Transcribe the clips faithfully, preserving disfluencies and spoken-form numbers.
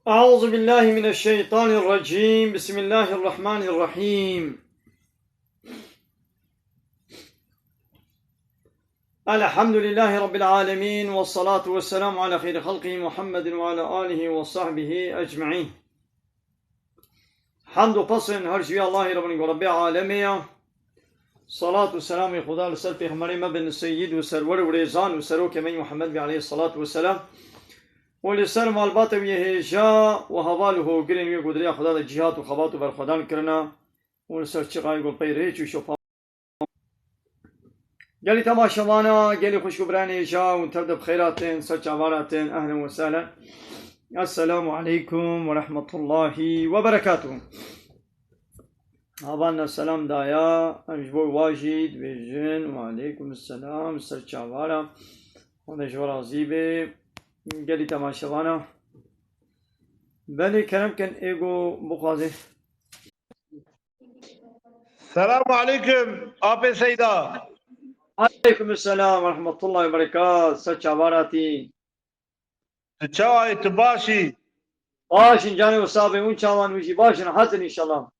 أعوذ بالله من الشيطان الرجيم. بسم الله الرحمن الرحيم. الحمد لله رب العالمين، والصلاة والسلام على خير خلقه محمد وعلى آله وصحبه أجمعين. Hemd û pesên her ji wî Allahê re bin ku Rebbê alemê ye. Salat û selamê Xuda li ser pêxemberê me bin, seyyid û serwer û rêzan û serokê me Muhammed bî aleyhissalatu vesselam. Û li ser malbata wî hêja û heval û hogirên wî ku di rêya Xuda de cîhat û xebat û berxwedan kirine. Û li ser çiqayê ku pey rêç û şopa Gelî temaşevana, gelî xwişk û birayên hêja, hûn tev de bi xêr hatin, ser çavan hatin, ehlen we sehlen. Esselamu aleykum ve rahmetullahi ve berekatuhu. Havan ne selam daya, em ji bo wa jî dibêjin, we aleykum selam, ser çavara. Xwedê ji we razî be. Gelî temaşevana. Belê kerem kin êgo bixwaze. Selamu aleykum, Apê Seyda. Aleykum selam ve rahmetullahi ve berekat. Ser çavan hatî. Tu çawa yî, tu baş î? Baş in canê wisa be, hûn çawan, hûn jî baş in, rehet in înşallah.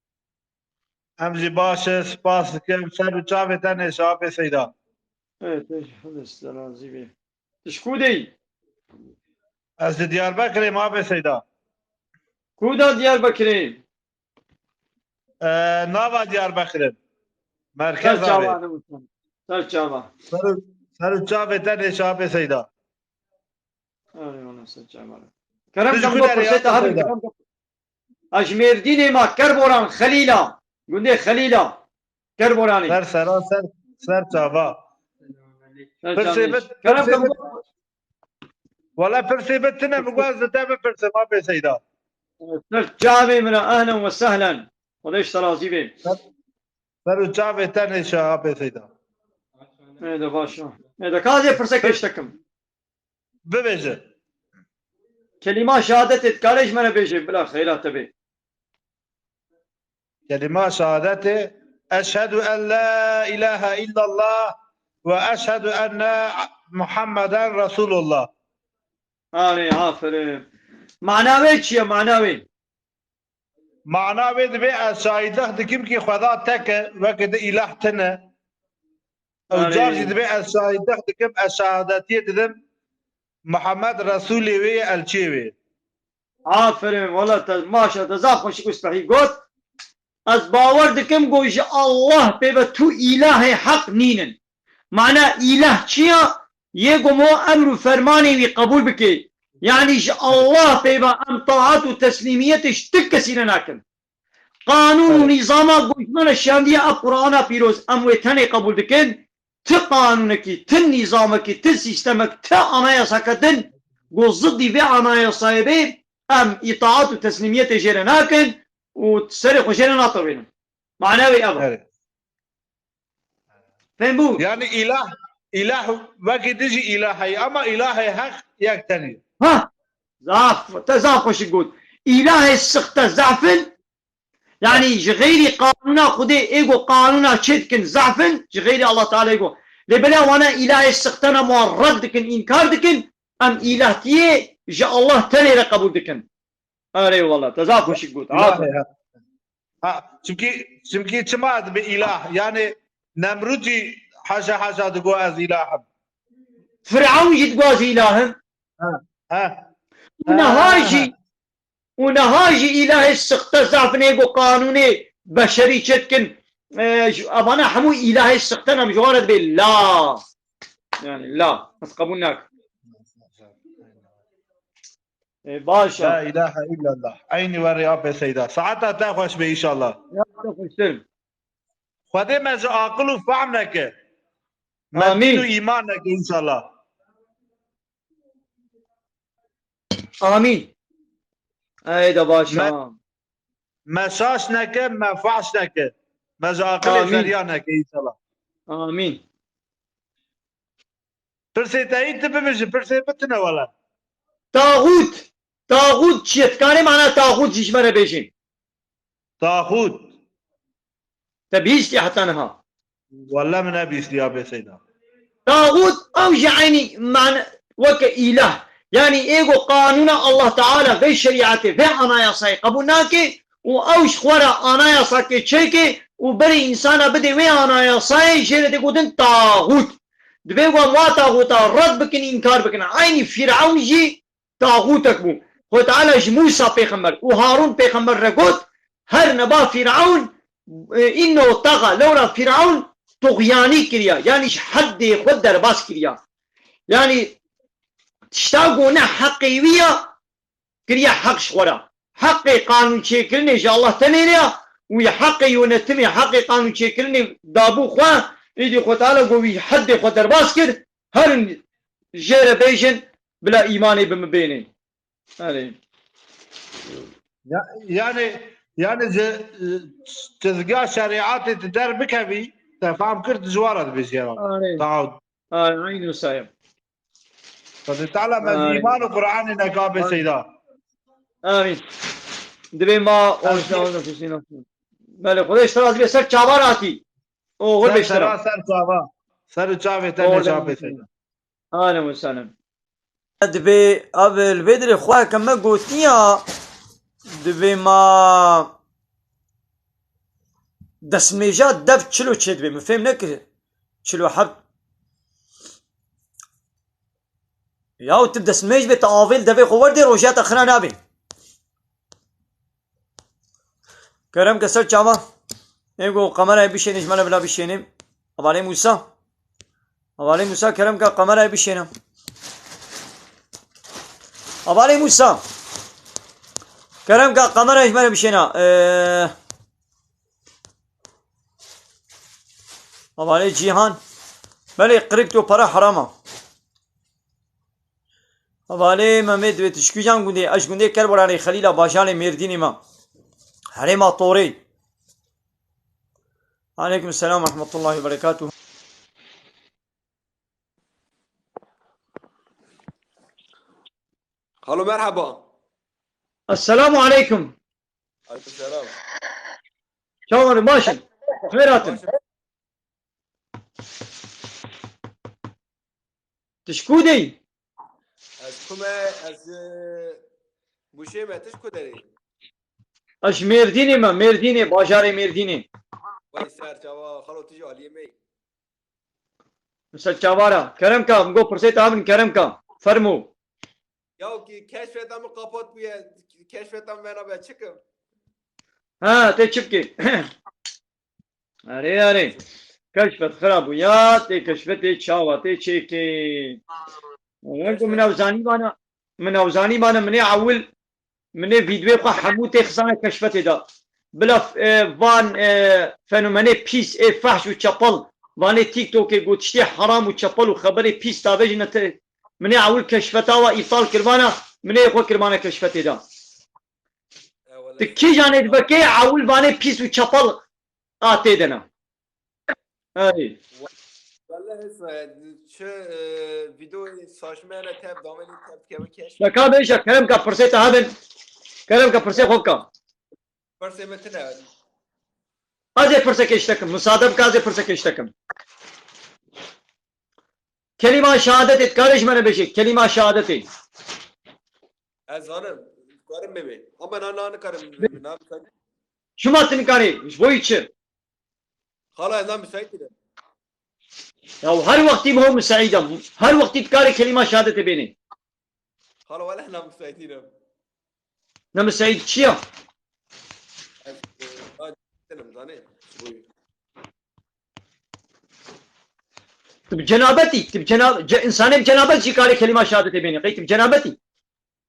Em jî baş in, spas dikim. Ser û çavê te nêşe, Apê Seyda. Evet, Xwedê ji te razî be. Tu ji ku de yî? Ez di Diyarbekirê me, Apê Seyda. Ku da Diyarbekirê? E, nava Diyarbekirê. Merkeza wê. Ser çava, ne wisa. Ser çava. Ser û, ser û çavê te nêşe, Apê Seyda. Erê, wala ser çava. Kerem ken, ku pirsê te hebin, kerem ken. Ez ji Mêrdînê me, Kerboran, Xelîla. Gundê Xelîla. Kerboranê. Ser sera, ser, ser çava. Ser çava. Pirsê bit, kerem pirsê bit. Wala pirsê bit tine, min got ez li te bipirsim, Apê Seyda. Ser çavê min e, ehlen ve sehlen. Xwedê ji te razî be. Ser, ser û çavê te nêşe, Apê Seyda. Ê de baş e. Ê de ka ez ê pirsek êş te kim. Bibêje. Kelîma şehadetê dikare ji me re bêje, bila xeyra te bê. Kelîma şehadetê, Eşhedü en la ilahe illallah ve eşhedü enne Muhammeden Resulullah. Erê, aferin. Mana wê çi ye, mana wê? Mana wê dibê ez şahidlix dikim ki Xweda tek e, weke di îlah tine. Ew car jî dibê ez şahidlix dikim, ez şehadetiyê didim, Muhammed Resûlê wê ye, elçiyê wê ye. Aferin, wala te, maşa te, zaf xweşik û spehî got. Ez bawer dikim ku ji Allah pê ve tu îlahê heq nînin. Mana îlah çi ya? Yê ku mo emr û fermanê wî qebûl bike. Yanî ji Allah pê ve em taat û teslîmiyetê ji ti kesî re nakin. Qanûn û nîzama ku ji me re şandiye ev Qur'ana pîroz, em wê tenê qebûl dikin. Ti qanûnekî, ti nîzamekî, ti sîstemek, ti anayasake din ku zidî vê anayasayê bê, em îtaat û teslîmiyetê jê re nakin û serê xwe jê re natewînin. Mana wê ev e. Erê. Fêm bû? Yanî îlah, îlah wekî din jî îlah heye, ama îlahê heq yek tenê. Ha! Zaf, te zaf xweşik got. Îlahê sixte zaf in, yanî ji xeyrî qanûna Xwedê ê ku qanûna çê dikin zaf in, ji xeyrî Allah Teala'yê ku. Lê bila wana îlahê sixte ne, wan red dikin, înkar dikin, em îlahtiyê ji Allah tenê re qebûl dikin. Erê wala, te zaf xweşik got. Aferin. Ha, çimkî, çimkî çima dibe îlah? Yanî Nemrûd jî haşa haşa digo ez îlah im. Firewn jî digo ez îlah im. Ha, ha. Û niha jî, û niha jî îlahê sixte zaf in ê ku qanûnê beşerî çê dikin. E, ji, evana hemû îlahê sixte ne, em ji wan re dibê la. Yanî la. Ez qebûl nakim. Ê, baş e. La ilahe illallah. Eynî werê Apê Seyda. Saeta te xweş be înşallah. Ya te xweştir. Xwedê me ji aqil û fehm neke. Me Amîn. Din û îman neke înşallah. Amîn. Ey de baş e. Me, me şaş neke, me fahş neke. Me ji aqilê Amîn. Feriya neke înşallah. Amîn. Pirsê te yî tu bibêje, pirsê min tune wele. Taxût. Taxût çi ye? Dikanê mana taxût jî ji me re bêjin. Taxût. Te bihîstiye heta niha? Wele min nebihîstiye bê Seyda. Taxût ew jî eynî mane weke îlah. Yanî ê ku qanûna Allah Teala vê şerîetê, vê anayasayê qebûl nake û ew ji xwe re anayasakê çêke û berê însana bidê wê anayasayê jê re tê gotin taxût. Divê ku em wa taxûta red bikin, înkar bikin. Eynî Fîrewn jî taxûtek bû. Xwedê Teala ji Mûsa pêxember û Harûn pêxember re got, her neba Fîrewn, e, înnehu texa, lewra Fîrewn tuxyanî kiriya, yanî ji heddê xwe derbas kiriya. Yanî tişta ku ne heqê wî ya, kiriye heq ji xwe re. Heqê qanûnçêkirinê ji Allah tenê re ya û heqê yönetimê, heqê qanûnçêkirinê dabû xwe, îdî Xwedê Teala got wî heddê xwe derbas kir, herin jê re bêjin, bila îmanê bi min bênê. Erê. Ya-, yani, yani ji, e, çizgiya şerîetê tu derbikevî, te fam kir, tu ji wan re dibêjî ya. Erê. Taxût. Erê, eynî wisa ye. Xwedê Teala me ji Erê. îman û Qur'anê neka bê Erê. Seyda. Amîn. Divê ma Erê. Belê, Xwedê ji te razî be, ser çava hatî. Oxir Ser be ji te re. Sera, ser çava. Ser û çavê te Oxir nêşan be. Pê Seyda. Ahlen ve sahlen. Divê ev li vê dirê xwe ke me gotiya, divê ma destmêja dev çilo çêdibê. Min fêm nekir. Çilo heft. Yaw tu destmêj bê, tu avêl devê xwe werdê, roja te xira nabê. Kerem ke ser çava. Ê ku kamerayê bişênê, ji me re bila bişênê. Hevalê Mûsa. Hevalê Mûsa, kerem ke kamerayê bişêne. Hevalê Mûsa. Kerem ke kamerayê ji me re bişêne. Ee, Hevalê Cîhan. Belê, kripto para heram e. Hevalê Mehmet, wê tu ji kîjan gundê? Ez ji gundê Kerboranê Xelîla, bajarê Mêrdînê me. Herêma Torê. Aleykum selam ve rahmetullahi ve berekatuhu. Halo, merhaba. Esselamu aleykum. Aleykum selam. Çawa ne, baş in? Xêr hatin. Baş in. Tu ji ku de yî? Ez ku me, ez, e, Mûşê me, tu ji ku derê? Ez ji Mêrdînê me, Mêrdînê, bajarê Mêrdînê. Wey ser çava, xalo tu jî aliyê me yî. Misal çavara. Kerem ka, min got pirsê te hebin, Kerem ka. Fermo. Ya ki keşfeta min qapat bûye, keşfeta min venabe çikim? Ha, tê çi bikî? Erê, erê. Keşfet xira bû ya, tê keşfetê çawa, tê çêkê. Wek min ew zanîbana, min ew zanîbana, min ê ewil, min ê vîdyoyê xwe hemû tê xisana keşfetê de. Bila, e, van, e, fenomenê pîs, ê fehş û çepel, vanê TikTokê got tiştê heram û çepel û xeberê pîs tavêjin te. Min ê ewil keşfeta wa îptal kirvana, min ê xwe kirvana keşfetê de. E, wele Ti kîjanê dibekê ewil vanê pîs û çepel a tê de ne. Erê. Wele hêsa, çi, e, vîdeoyê saçme ne tev damê lê tev dikeve keşf. Beka bêje, Kerem ka pirsê te hebin. Kerem ka pirsê xwe bika. Pirsê min tune. Ez ê pirsekê ji te kim. Misade bike ez ê pirsekê ji te kim. Kelîma şehadetê dikarê ji me re bêjê. Kelîma şehadetê. Ez zanim. Dikarim bêbê. Ama na, na nikarim. Na nikarim. Çima tu nikarî? Ji bo yî çi? Xala ez na müsait değilim. Ya her wextî bi ho müsait im. Her wextî dikarê kelîma şehadetê bênê. Xala wele na müsait değilim. Ne müsait çi ya? Ez, e, na dilim, zanê. Buyur. Tu bi cenabetî, tu bi cena-, ce-, insanê bi cenabet jî karê kelîma şehadetê bênê. Qey tu bi cenabetî?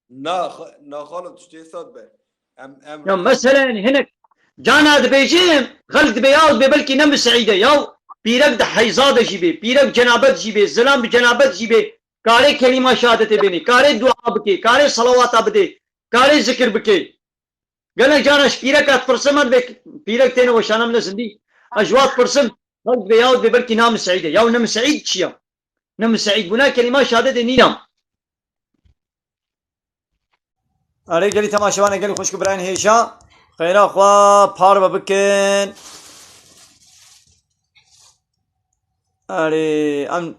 Na, xa-, na xalo tiştê sed be. Em, em Ya mesela yani hinek cana dibêjim, xelk dibê ya dibê belkî ne miseîde ya, pîrek di heyza de jî bê, pîrek cenabet jî bê, zilam bi cenabet jî bê, karê kelîma şehadetê bênê, karê dua bikê, karê salawata bidê, karê zikir bikê. Gelek cana ji pîreka dipirsim, me dibê pîrek têne weşana min ne zindî. Ez ji wa dipirsim, xelk dibê ya dibê belkî na miseîde. Ya ne miseîd çi ya? Ne miseîd bûna kelîma şehadetê nîna. Erê gelî temaşevanê gelî xwişk û birayên hêja. Xêra xwe parve bikin. Erê em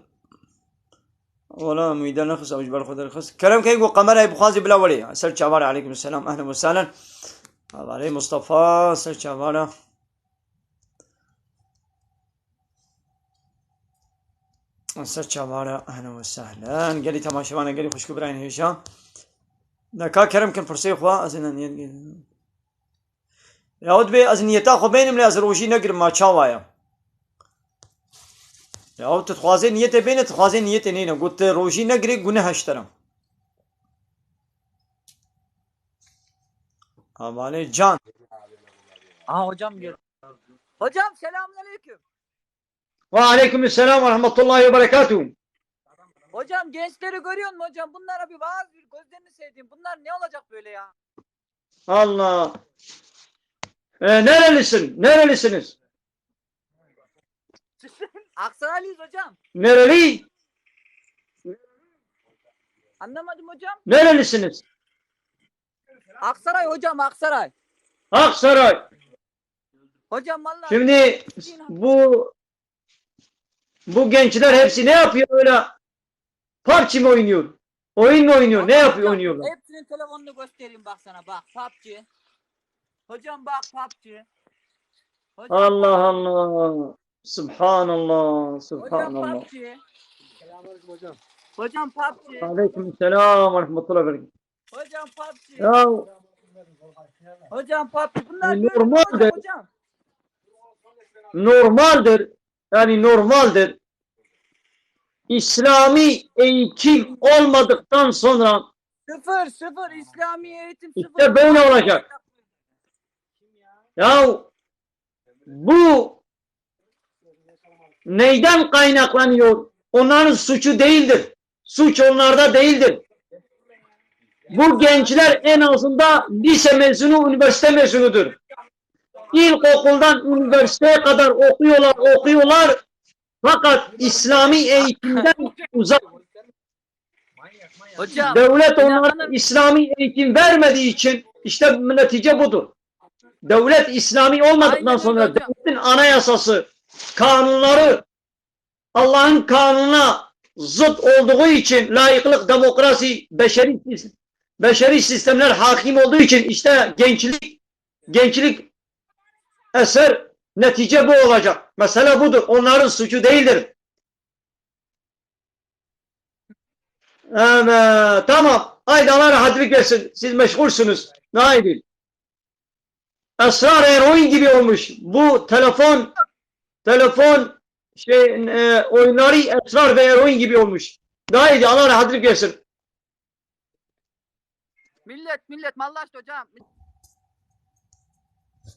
wala em wî dernexist, ew ji ber xwe derxist. Kerem key ku qemerayê bixwazî bila werê. Ser çavare, aleykum selam, ehlen ve sehlen. Hevalê Mustafa, ser çavare. Ser çavare, ehlen ve sehlen. Gelî temaşevane, gelî xwişk û birayên hêja. Neka kerem kin pirsê xwe, ez ê niyet. Ya dibê ez niyeta xwe bênim lê ez rojî negirim, ma çawa ye? Ya tu dixwazê niyetê bêne, tu dixwazê niyetê nêne. Got tu rojî negirê, guneh e ji te re. Amanê can. Aha hocam gel. Hocam selamünaleyküm. Ve aleyküm selam ve rahmetullahi ve berekatuhu. Hocam gençleri görüyor musun hocam? Bunlara bir vaaz, bir gözlerini seveyim. Bunlar ne olacak böyle ya? Allah. E, nerelisin? Nerelisiniz? Aksaraylıyız hocam. Nereli? Anlamadım hocam. Nerelisiniz? Aksaray hocam, Aksaray. Aksaray. Hocam vallahi Şimdi bu bu gençler hepsi ne yapıyor öyle? PUBG mi oynuyor? Oyun mu oynuyor? Ne yapıyor, oynuyorlar? Hepsinin telefonunu göstereyim bak sana, bak, PUBG. Hocam bak, PUBG. Hocam Allah Allah. Subhanallah. Hocam Subhanallah. PUBG. Selamünaleyküm hocam. Hocam PUBG. Aleyküm selam ve rahmetullah ve berekatuhu. Hocam PUBG. Ya Hocam PUBG. Bunlar böyle olacak normaldir. Hocam. Normaldir. Yani normaldir. İslami eğitim olmadıktan sonra Sıfır, sıfır İslami eğitim, sıfır. İşte böyle olacak. Ya bu neyden kaynaklanıyor? Onların suçu değildir. Suç onlarda değildir. Bu gençler en azından lise mezunu, üniversite mezunudur. İlkokuldan üniversiteye kadar okuyorlar, okuyorlar. Fakat İslami eğitimden uzak. Hocam, devlet onlara İslami eğitim vermediği için işte netice budur. Devlet İslami olmadıktan sonra devletin anayasası, kanunları Allah'ın kanununa zıt olduğu için, laiklik, demokrasi, beşeri, beşeri sistemler hakim olduğu için işte gençlik, gençlik eser, netice bu olacak. Mesele budur. Onların suçu değildir. Evet, tamam. Haydi Allah rahatlık versin. Siz meşgulsünüz. Haydi. Esrar eroin gibi olmuş. Bu telefon, telefon şey, e, oyunları esrar ve eroin gibi olmuş. Daha iyi, Allah rahatlık versin. Millet, millet, mallaştı hocam.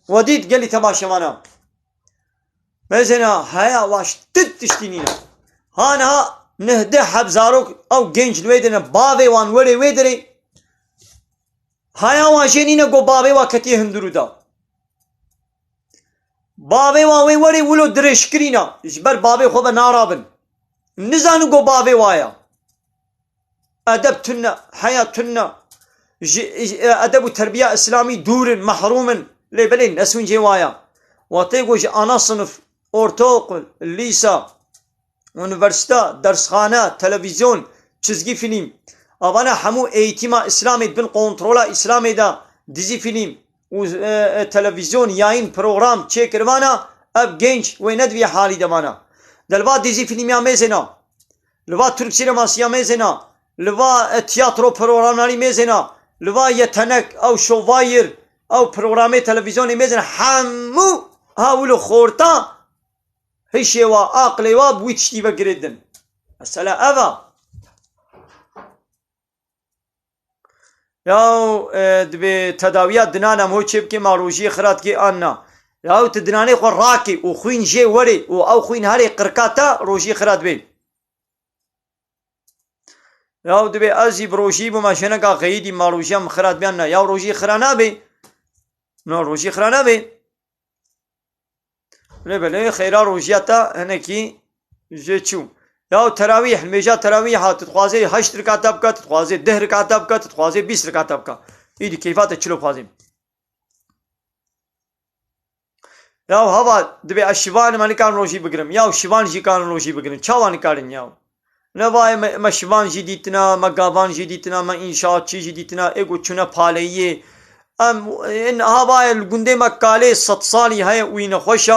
Wedît gelî temaşevana. Mezêna heya waş tit tiştî nîne. Hana nihdeh heb zarok ew genç li wê dine bavê wan werê wê dirê. Haya wan jê nîne go bavê wa ketiye hundirû da. Bavê wa wê werê wilo dirêjkirîna, ji ber bavê xwe ve narabin. Nizanin go bavê wa ya. Edeb tune, heya tune. Ji, ji, edeb û terbiya îslamî dûr in, mehrûm in. Lê belê ne sûncê wa ya. Wa tê go ji ana sinif, ortaokul, lîsa, unîversîte, dersxane, televîzyon, çizgî fîlm. Avana hemû eğîtîma îslamê di bin kontrola îslamê de dizî fîlm û, e, e, televîzyon, yayın, program çêkirivana, ev genç wê ne di vî halî de mana. De li va dizî fîlmiya mêzêna, li va Türk sinemasiya mêzêna, li va, e, tiyatro programlarî mêzêna, li va Yetenek, ew Şovayir, ew programê televîzyonê mêzêna, hemû ha wilo xorta hişê wa, aqlê wa bi wî tiştî ve girêdin. Mesela ev a. Yaw, e, dibê tedawiya dinan em ho çê bikê ma rojiyê xira dikê an na. Yaw tu dinanê xwe rakê û xwîn jê werê û ew xwîn herê qirka te rojiyê xira dibê. Yaw dibê ez jî bi rojiyê bûma jêneka xeyîdî ma rojiya min xira dibe an na. Yaw rojiyê xira nabê. Na rojiyê xira nabê. Lê belê xeyra rojiya te hinekî jê çû. Ya terawîh, nimêja terawîha, tu dixwazê heşt rikata bika, tu dixwazê deh rikata bika, tu dixwazê bîst rikata bika. Îdî keyfa te çilo xwazîm. Ya hava dibê ez şivan me nikarin rojî bigirim. Ya şivan jî karin rojî bigirin. Çawa nikarin ya? Ne vayê me, me şivan jî dîtina, me gavan jî dîtina, me înşaatçî jî dîtina, ê ku çûne paleyiyê. Em, in havayê li gundê me kalê sed salî heye û wî nexweş e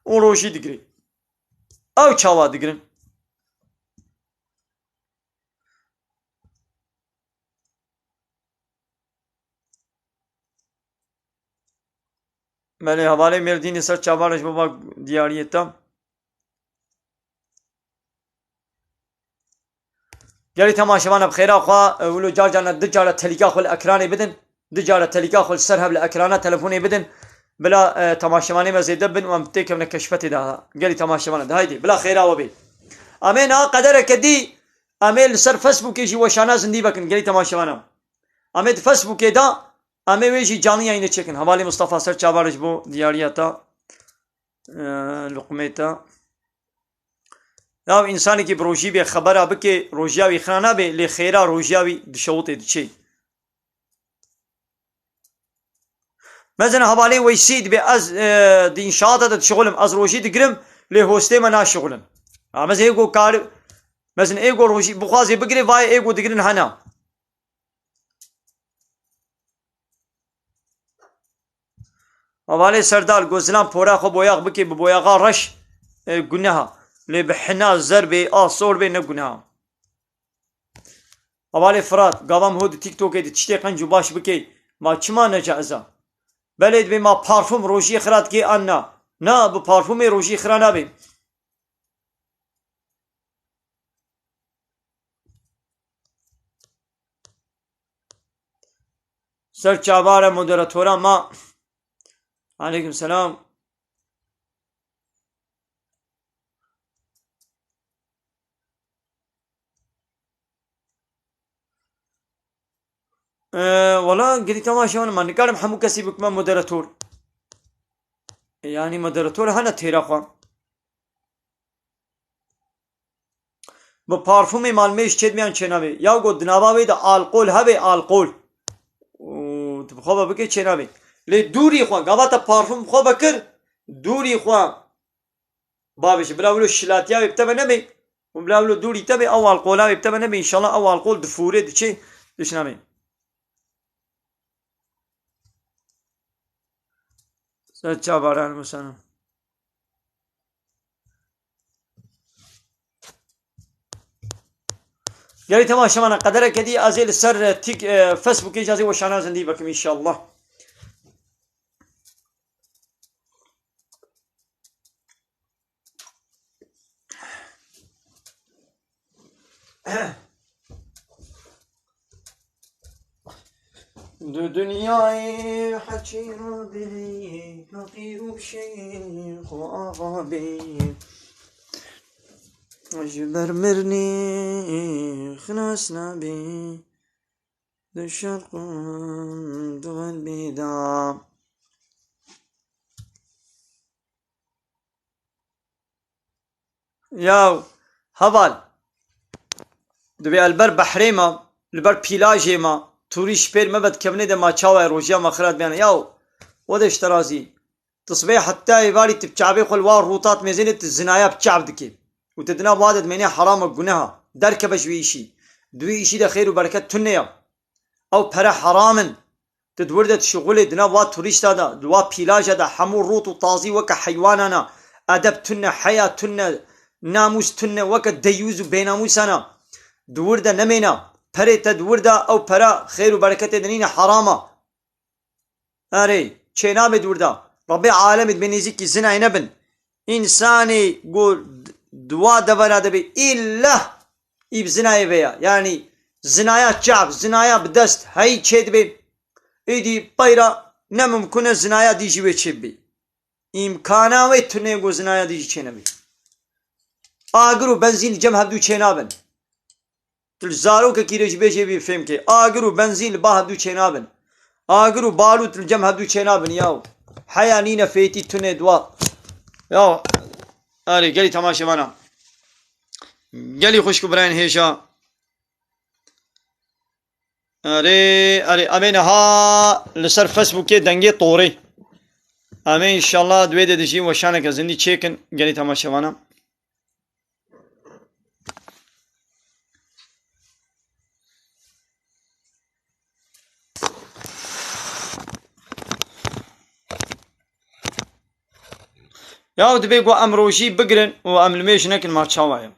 û rojî digirê. Ew çawa digirin? Belê, hevalê Mêrdînê ser çavan ji bo va diyariyê te. Gelî temaşevana bi xêra xwe, e, wilo car carna du cara telîka xwe li ekranê bidin. Du cara telîka xwe li ser hev li ekrana telefonê bidin. Bila, e, temaşevanê me zêde bin û em têkevne keşfetê de. Gelî temaşevana de. Haydi, bila xêra we bê. Em ê niha qedereke dî, em ê li ser Facebookê jî weşana zindî vekin. Gelî temaşevana. Em ê di Facebookê de, em ê wê jî canlı yayınê çêkin. Hevalê Mustafa ser çavan ji bo diyariya te, e, luqmê te. Ya însanekî bi rojî bê xebera bike, rojiya wî xira nabe, lê xêra rojiya wî dişewitê diçê. Mezin hevalê Weysî dibê ez, e, di înşaata de dişixulim, ez rojî digirim, lê hostê me naşixulin. Ha, mezin ê ku kar, mezin ê ku rojî bixwazê bigirê, vayê ê ku digirin hena. Hevalê Serdar, go zilam pora xwe boyax bikê, bi boyaxa reş, e, guneha. Lê bi hina zer bê, a sor bê, ne guneha. Hevalê Firat, gava min hot di TikTokê de tiştê qenc û baş bikê, ma çima necaiz e? Belê dibê ma parfum rojiyê xira dikê an na? Na, bi parfumê rojiyê xira nabê. Ser çavara moderatora ma. Aleyküm selam. Ee, wala gelî temaşevan, ma nikarim hemû kesî bikime moderator. Yanî moderator hene têra xwe. Bi parfumê malmêş çêdibê yan çênabê. Ya got di nava wê de alkol hebe, alkol. Û tu bi xwe ve bikê çênabê. Lê dûrî xwe, gava te parfum bi xwe vekir, dûrî xwe bavêje. Bila wilo şilatiya wê bi te ve nebe. Û bila wilo dûrî te be, ew alkola wê bi te ve nebe. Înşallah ew alkol difûre diçe, dişname. Ser çavaran musana. Gelî temaşevana qedereke dî ez ê li ser, e, tik, e, Facebookê jî ez ê weşana zindî bikim înşallah. Di dinyayê heçî re bê, feqîr û şêx û axa bê. Ji ber mirinê xilas nabê, di şerq û di xerbê de. Yaw, heval, dibê el ber behrê me, li ber pîlajê me, tûrî ji pêr me vedikevine de ma çawa ye rojiya me xirat biyane. Yaw, we de ji te razî. Ti sibê heta êvarî ti bi çavê xwe li wa rûta dimêzênê, ti zinaya bi çav dikê. Û ti di nav wa de dimênê herama guneha. Derkeve ji wî îşî. Di wî îşî de xêr û bereket tune ye. Ew pere heram in. Tu di wir de dişixulê di nav wa turîşta de, di wa pîlaja de hemû rût û tazî weke heywanan e. Edeb tune, heya tune, namûs tune, weke deyûz û bênamûsan e. Di wir de nemêne. Perê te di wir de, ew pere xêr û bereketê de nîne, heram e. Erê, çênabê di wir de. Rebbê alemê dibê nêzîkî zinayê nebin. Însanê ku d-, di wa devera de bê, îllah î bi zinayê ve ya. Yanî zinaya çav, zinaya bi dest, heyî çêdibê. Îdî peyra ne mimkun e zinaya dî jî wê çêbibê. Îmkana wê tune ku zinaya dî jî çênebê. Agir û benzîn li cem hevdû çênabin. Tu li zarokekî re jî bêjê bî fêm ke. Agir û benzîn li ba hevdû çênabin. Agir û balût li cem hevdû çênabin yaw. Heya nîne fêtî tune dua. Yaw. Erê, gelî temaşevana. Gelî xwişk û birayên hêja. Erê, erê, em ê niha li ser Facebookê dengê torê. Em ê înşallah di wê de de jî weşaneke zindî çêkin gelî temaşevana. Ya divê ku em rojî bigirin û em limêj nekin, ma çawa ye?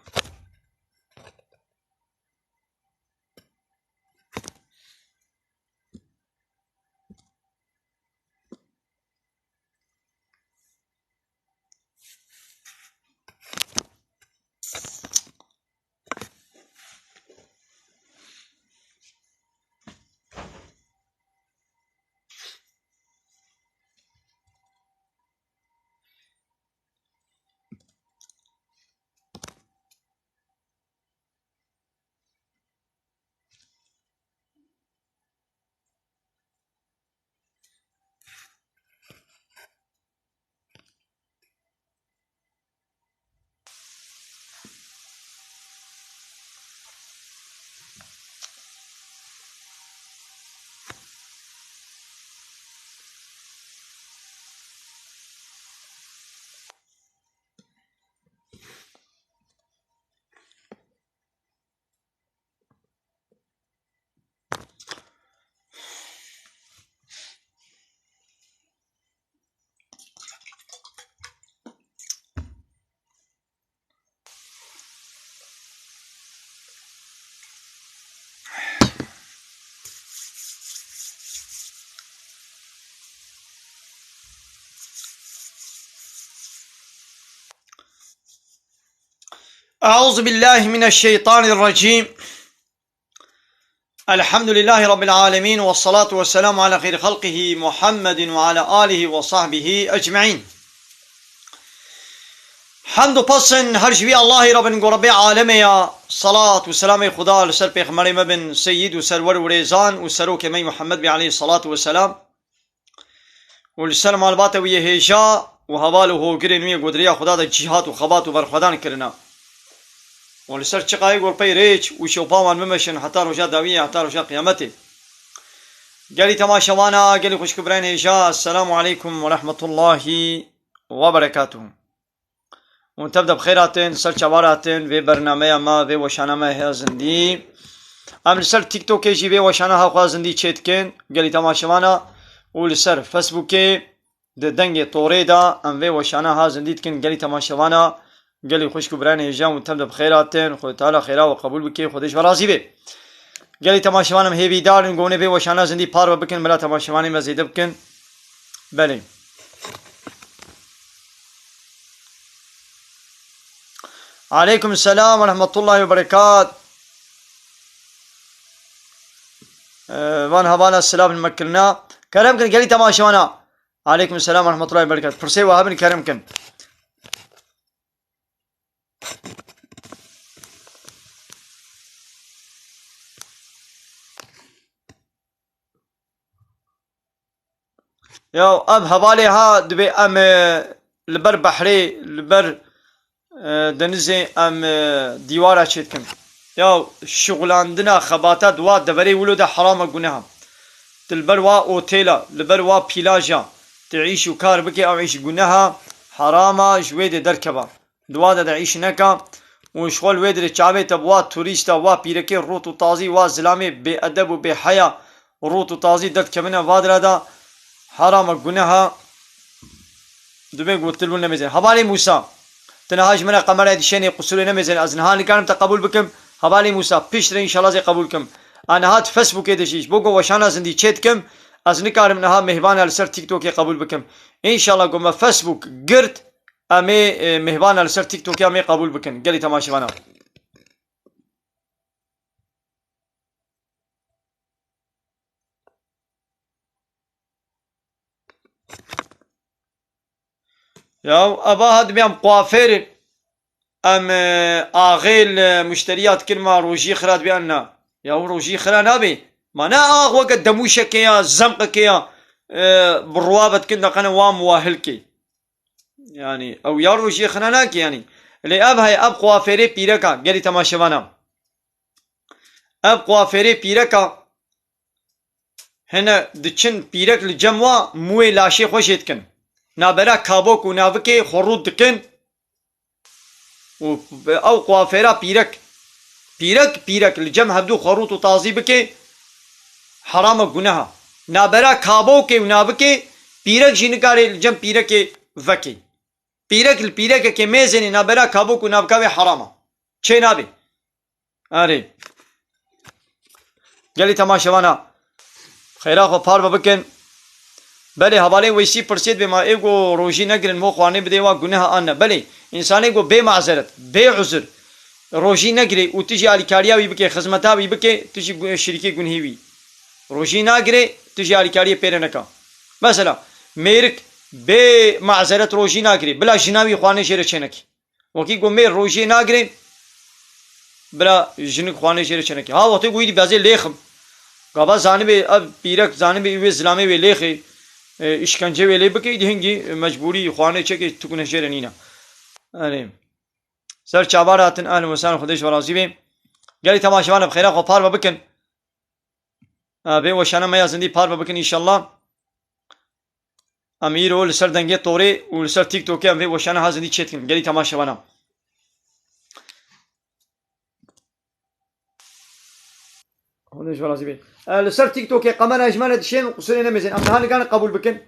أعوذ بالله من الشيطان الرجيم. الحمد لله رب العالمين، والصلاة والسلام على خير خلقه محمد وعلى آله وصحبه أجمعين. Hemd û pes in her ji wî Allahî re bin, ku Rebbê alemê ya. Salat û selamê Xuda li ser pêxemberê me bin, seyyid û serwer û rêzan û serokê me Muhammed bî aleyhî salatu ve selam. Û li ser malbata wî yê hêja û heval û hogirên wî yê ku di rêya Xuda de cîhat û xebat û berxwedan kirina. Û li ser çiqayê ku li pey rêç û şewpa wan bimeşin heta roja dawiyê, heta roja qiyametê. Gelî temaşevana, gelî xwişk û birayên hêja, Esselamu aleykum ve rahmetullahi ve berekatuhu. Hûn tev de bi xêr hatin, ser çavar hatin, vê bernameya me, vê weşana me heye zindî. Em li ser TikTokê jî vê weşana ha xwe zindî çê dikin, gelî temaşevana, û li ser Facebookê di dengê torê de em vê weşana ha zindî dikin, gelî temaşevana, gelî xwişk û birayên hêja, hûn tev de bi xêr hatin, Xwedê Teala xêra we qebûl bike, Xwedê ji we razî be. Gelî temaşevana em hêvîdar in, ku hûn ê vê weşana zindî parve bikin, bila temaşevanê me zêde bikin. Belê. Aleykum selam ve rahmetullahi ve berekat. Ee, van hevala silav me kirina. Kerem kin gelî temaşevana. Aleykum selam ve rahmetullahi ve berekat. Pirsê we hebin kerem kin. Ya ev hevalê ha dibê em, e, li ber behrê, li ber, e, denizê em, e, dîwara çêdikin. Ya şixulandina xebata di wa deverê wilo de heram e, guneha. Tu li ber wa otêla, li ber wa pîlaja, tu îş û kar bike, ew îş guneha, herama, ji wê dê derkeva. Di wa de de îş neka û ji xwe li wê dirê çavê te bi wa turîsta, wa pîrekê rût û tazî, wa zilamê bêedeb û bêheya rût û tazî derdikevine va dira de herama guneha dibê gotil bû nemêzin. Hevalê Mûsa, tu niha ji min re qemerayê dişênê qusûrê nemêzin, ez niha nikarim te qebûl bikim. Hevalê Mûsa, piştre înşallah zê qebûl kim. A niha di Facebookê de jî, ji bo ku weşana zindî çê dikim, ez nikarim niha mêhvana li ser TikTokê qebûl bikim. Înşallah ku me Facebook girt, em ê, e, mêhvana li ser TikTokê em ê qebûl bikin. Gelî temaşevana. Ya eva ha dibê em kuafêr in. Em, e, axê li muşteriya dikin ma rojî xira dibê an na. Ya rojî xira nabê. Ma ne ax weke demûşekê ya, zemqekê ya, e, bi ruwa ve dikin de qene wa muwahilkê. Yani ew ya rojiyê xine nake yani. Lê ev heye, ev kuafêrê pîreka, gelî temaşevana. Ev kuafêrê pîreka, Hene diçin pîrek li cem wa mûyê laşê xwe jê dikin. Nabera kabok û navikê xwe rût dikin û ew kuafêra pîrek, pîrek, pîrek li cem hevdû xwe rût û tazî bike, heram e, guneha. Nabera kabokê û navikê pîrek jî nikare li cem pîrekê veke. Pîrek li pîrekekê mêzênê nabera kabok û navika wê heram e. Çê nabe. Erê. Gelî temaşevana, xêra xwe parve bikin. Belê, hevalê Weysî pirsê dibê ma ê ku rojî negirin, bo xwarinê bidê wa guneha an ne. Belê, însanê ku bê mazeret, bê uzur, rojî negirê û tu jî alîkariya wî bikê, xizmeta wî bikê, tu jî gu-, şirîkê gunhî wî. Rojî nagirê, tu jî alîkariyê pê re neka. Mesela, mêrik bê mazeret rojî nagirê, bila jina wî xwarinê jê re çênekê. Wekî ku mêr rojiyê nagirê, bira jinik xwarinê jê re çênekê. Ha, wextê ku wî dî bezê lêxim. Gava zanibê ev pîrek, zanibê wê zilamê wê lêxê, e, îşkence wê lê bikê, dî hingî mecbûrî xwarinê çekê, tu gune jê re nîne. Erê. Ser çavar hatin, ehlen we sehlen, Xwedê ji we razî bê. Gelî temaşevan bi xêra xwe parve bikin. Vê weşana me ya zindî parve bikin înşallah. Em îro li ser dengê torê û li ser TikTokê em vê weşana ha zindî çêdikin. Gelî temaşevana. Hûn ji razî bê. E, li ser TikTokê kamera ji me re dişên û qusûrê nemêzên. Em niha nikane qebûl bikin.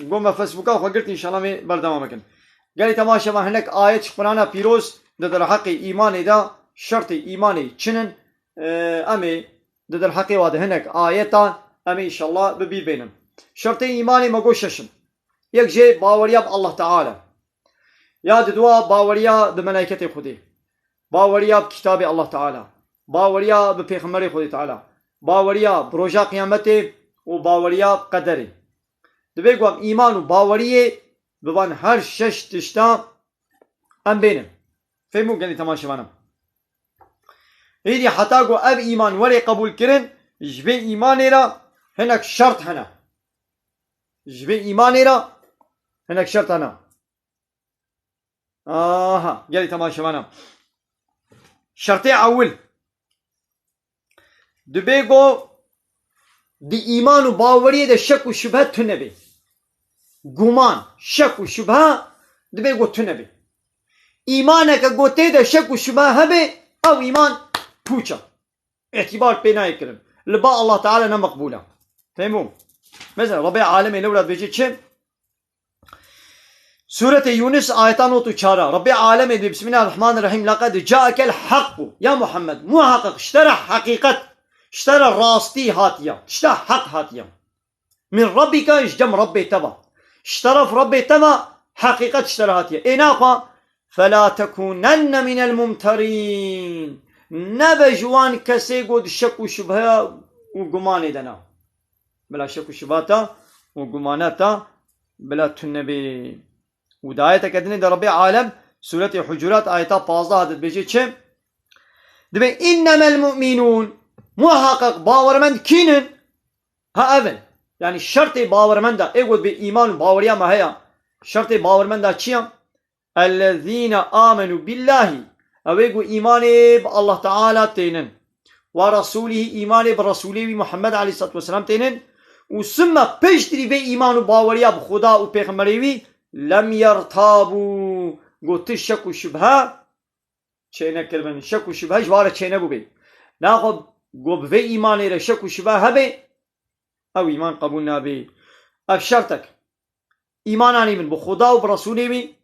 Got me Facebooka xwe girt, înşallah em ê berdewam bikin. Gelî temaşevan, hinek ayet ji Qur'ana pîroz di derheqê îmanê de, şertê îmanê çin in. E, em ê di derheqê wa de hinek ayetan em ê înşallah bi bîr bênin. Şertê îmanê me got şeş in. Yek jê baweriya bi Allah Teala. Ya di dua baweriya bi melayketê Xwedê. Baweriya bi kitabê Allah Teala. Baweriya bi pêxemberê Xwedê Teala. Baweriya bi roja qiyametê û baweriya bi qederê. Divê ku em îman û baweriyê bi van her şeş tişta em bênin. Fêm bû gelî temaşevanan? Êdî heta ku ev îman were qebûlkirin, ji vê îmanê re hinek şert hene. Ji vê îmanê re hinek şert hene. Aha, gelî temaşevana. Şertê ewil. Dibê ku di îman û baweriyê de şek û şubhe tune be. Guman, şek û şubhe dibê ku tune be. Îmaneke ku tê de şek û şubhe hebe, ew îman pûç e. Îtîbar pê nayê kirin. Li ba Allah Teala ne meqbûl e. Fehmû? Mesela Rabbê Alemê lewra dibêje çi? Sûretê Yûnis ayeta nod û çar. Rabbê Alemê dibê, Bismillahirrahmanirrahîm, "Leqed caekel haqqu." Ya Muhammed, muhaqiq ji te re heqîqet, ji te re rastî hatiye, ji te heq hatiye. Min rabbika, ji cem Rabbê te ve. Ji teref Rabbê te ve heqîqet ji te re hatiye. Ê naxwe, "Fela tekunenne minel mumterîn." Nebe ji wan kesê ku di şek û şubhe û gumanê de ne. Bila şek û şubha te û gumana te bila tune bê. Û di ayeteke dinê de Rabbê Alem, Sûretê Hucurat, ayeta pazdeh de dibêje çi? Dibê, "Înnemel mu'minûn." Muhaqiq bawermend kîn in? Ha ev in. Yanî şertê bawermenda, ê ku dibê îman û baweriya me heye. Şertê bawermenda çi ye? "Ellezîne âmenû billâhi." Ew ê ku îmanê bi Allah Teala tênin. "Wa resûlîhî", îmanê bi Resûlê wî Muhammed aleyhissalatu vesselam tênin. Û summe piştrî vê îman û baweriya bi Xuda û Pêxemberê wî, "lem yertabû", got tu şek û şubhe çênekiribin. Şek û şubhe ji wa re çênebûbê. Naxwe got bi vê îmanê re şek û şubhe hebe, ew îman qebûl nabê. Ev şertek. Îman anîbin bi Xuda û bi Resûlê wî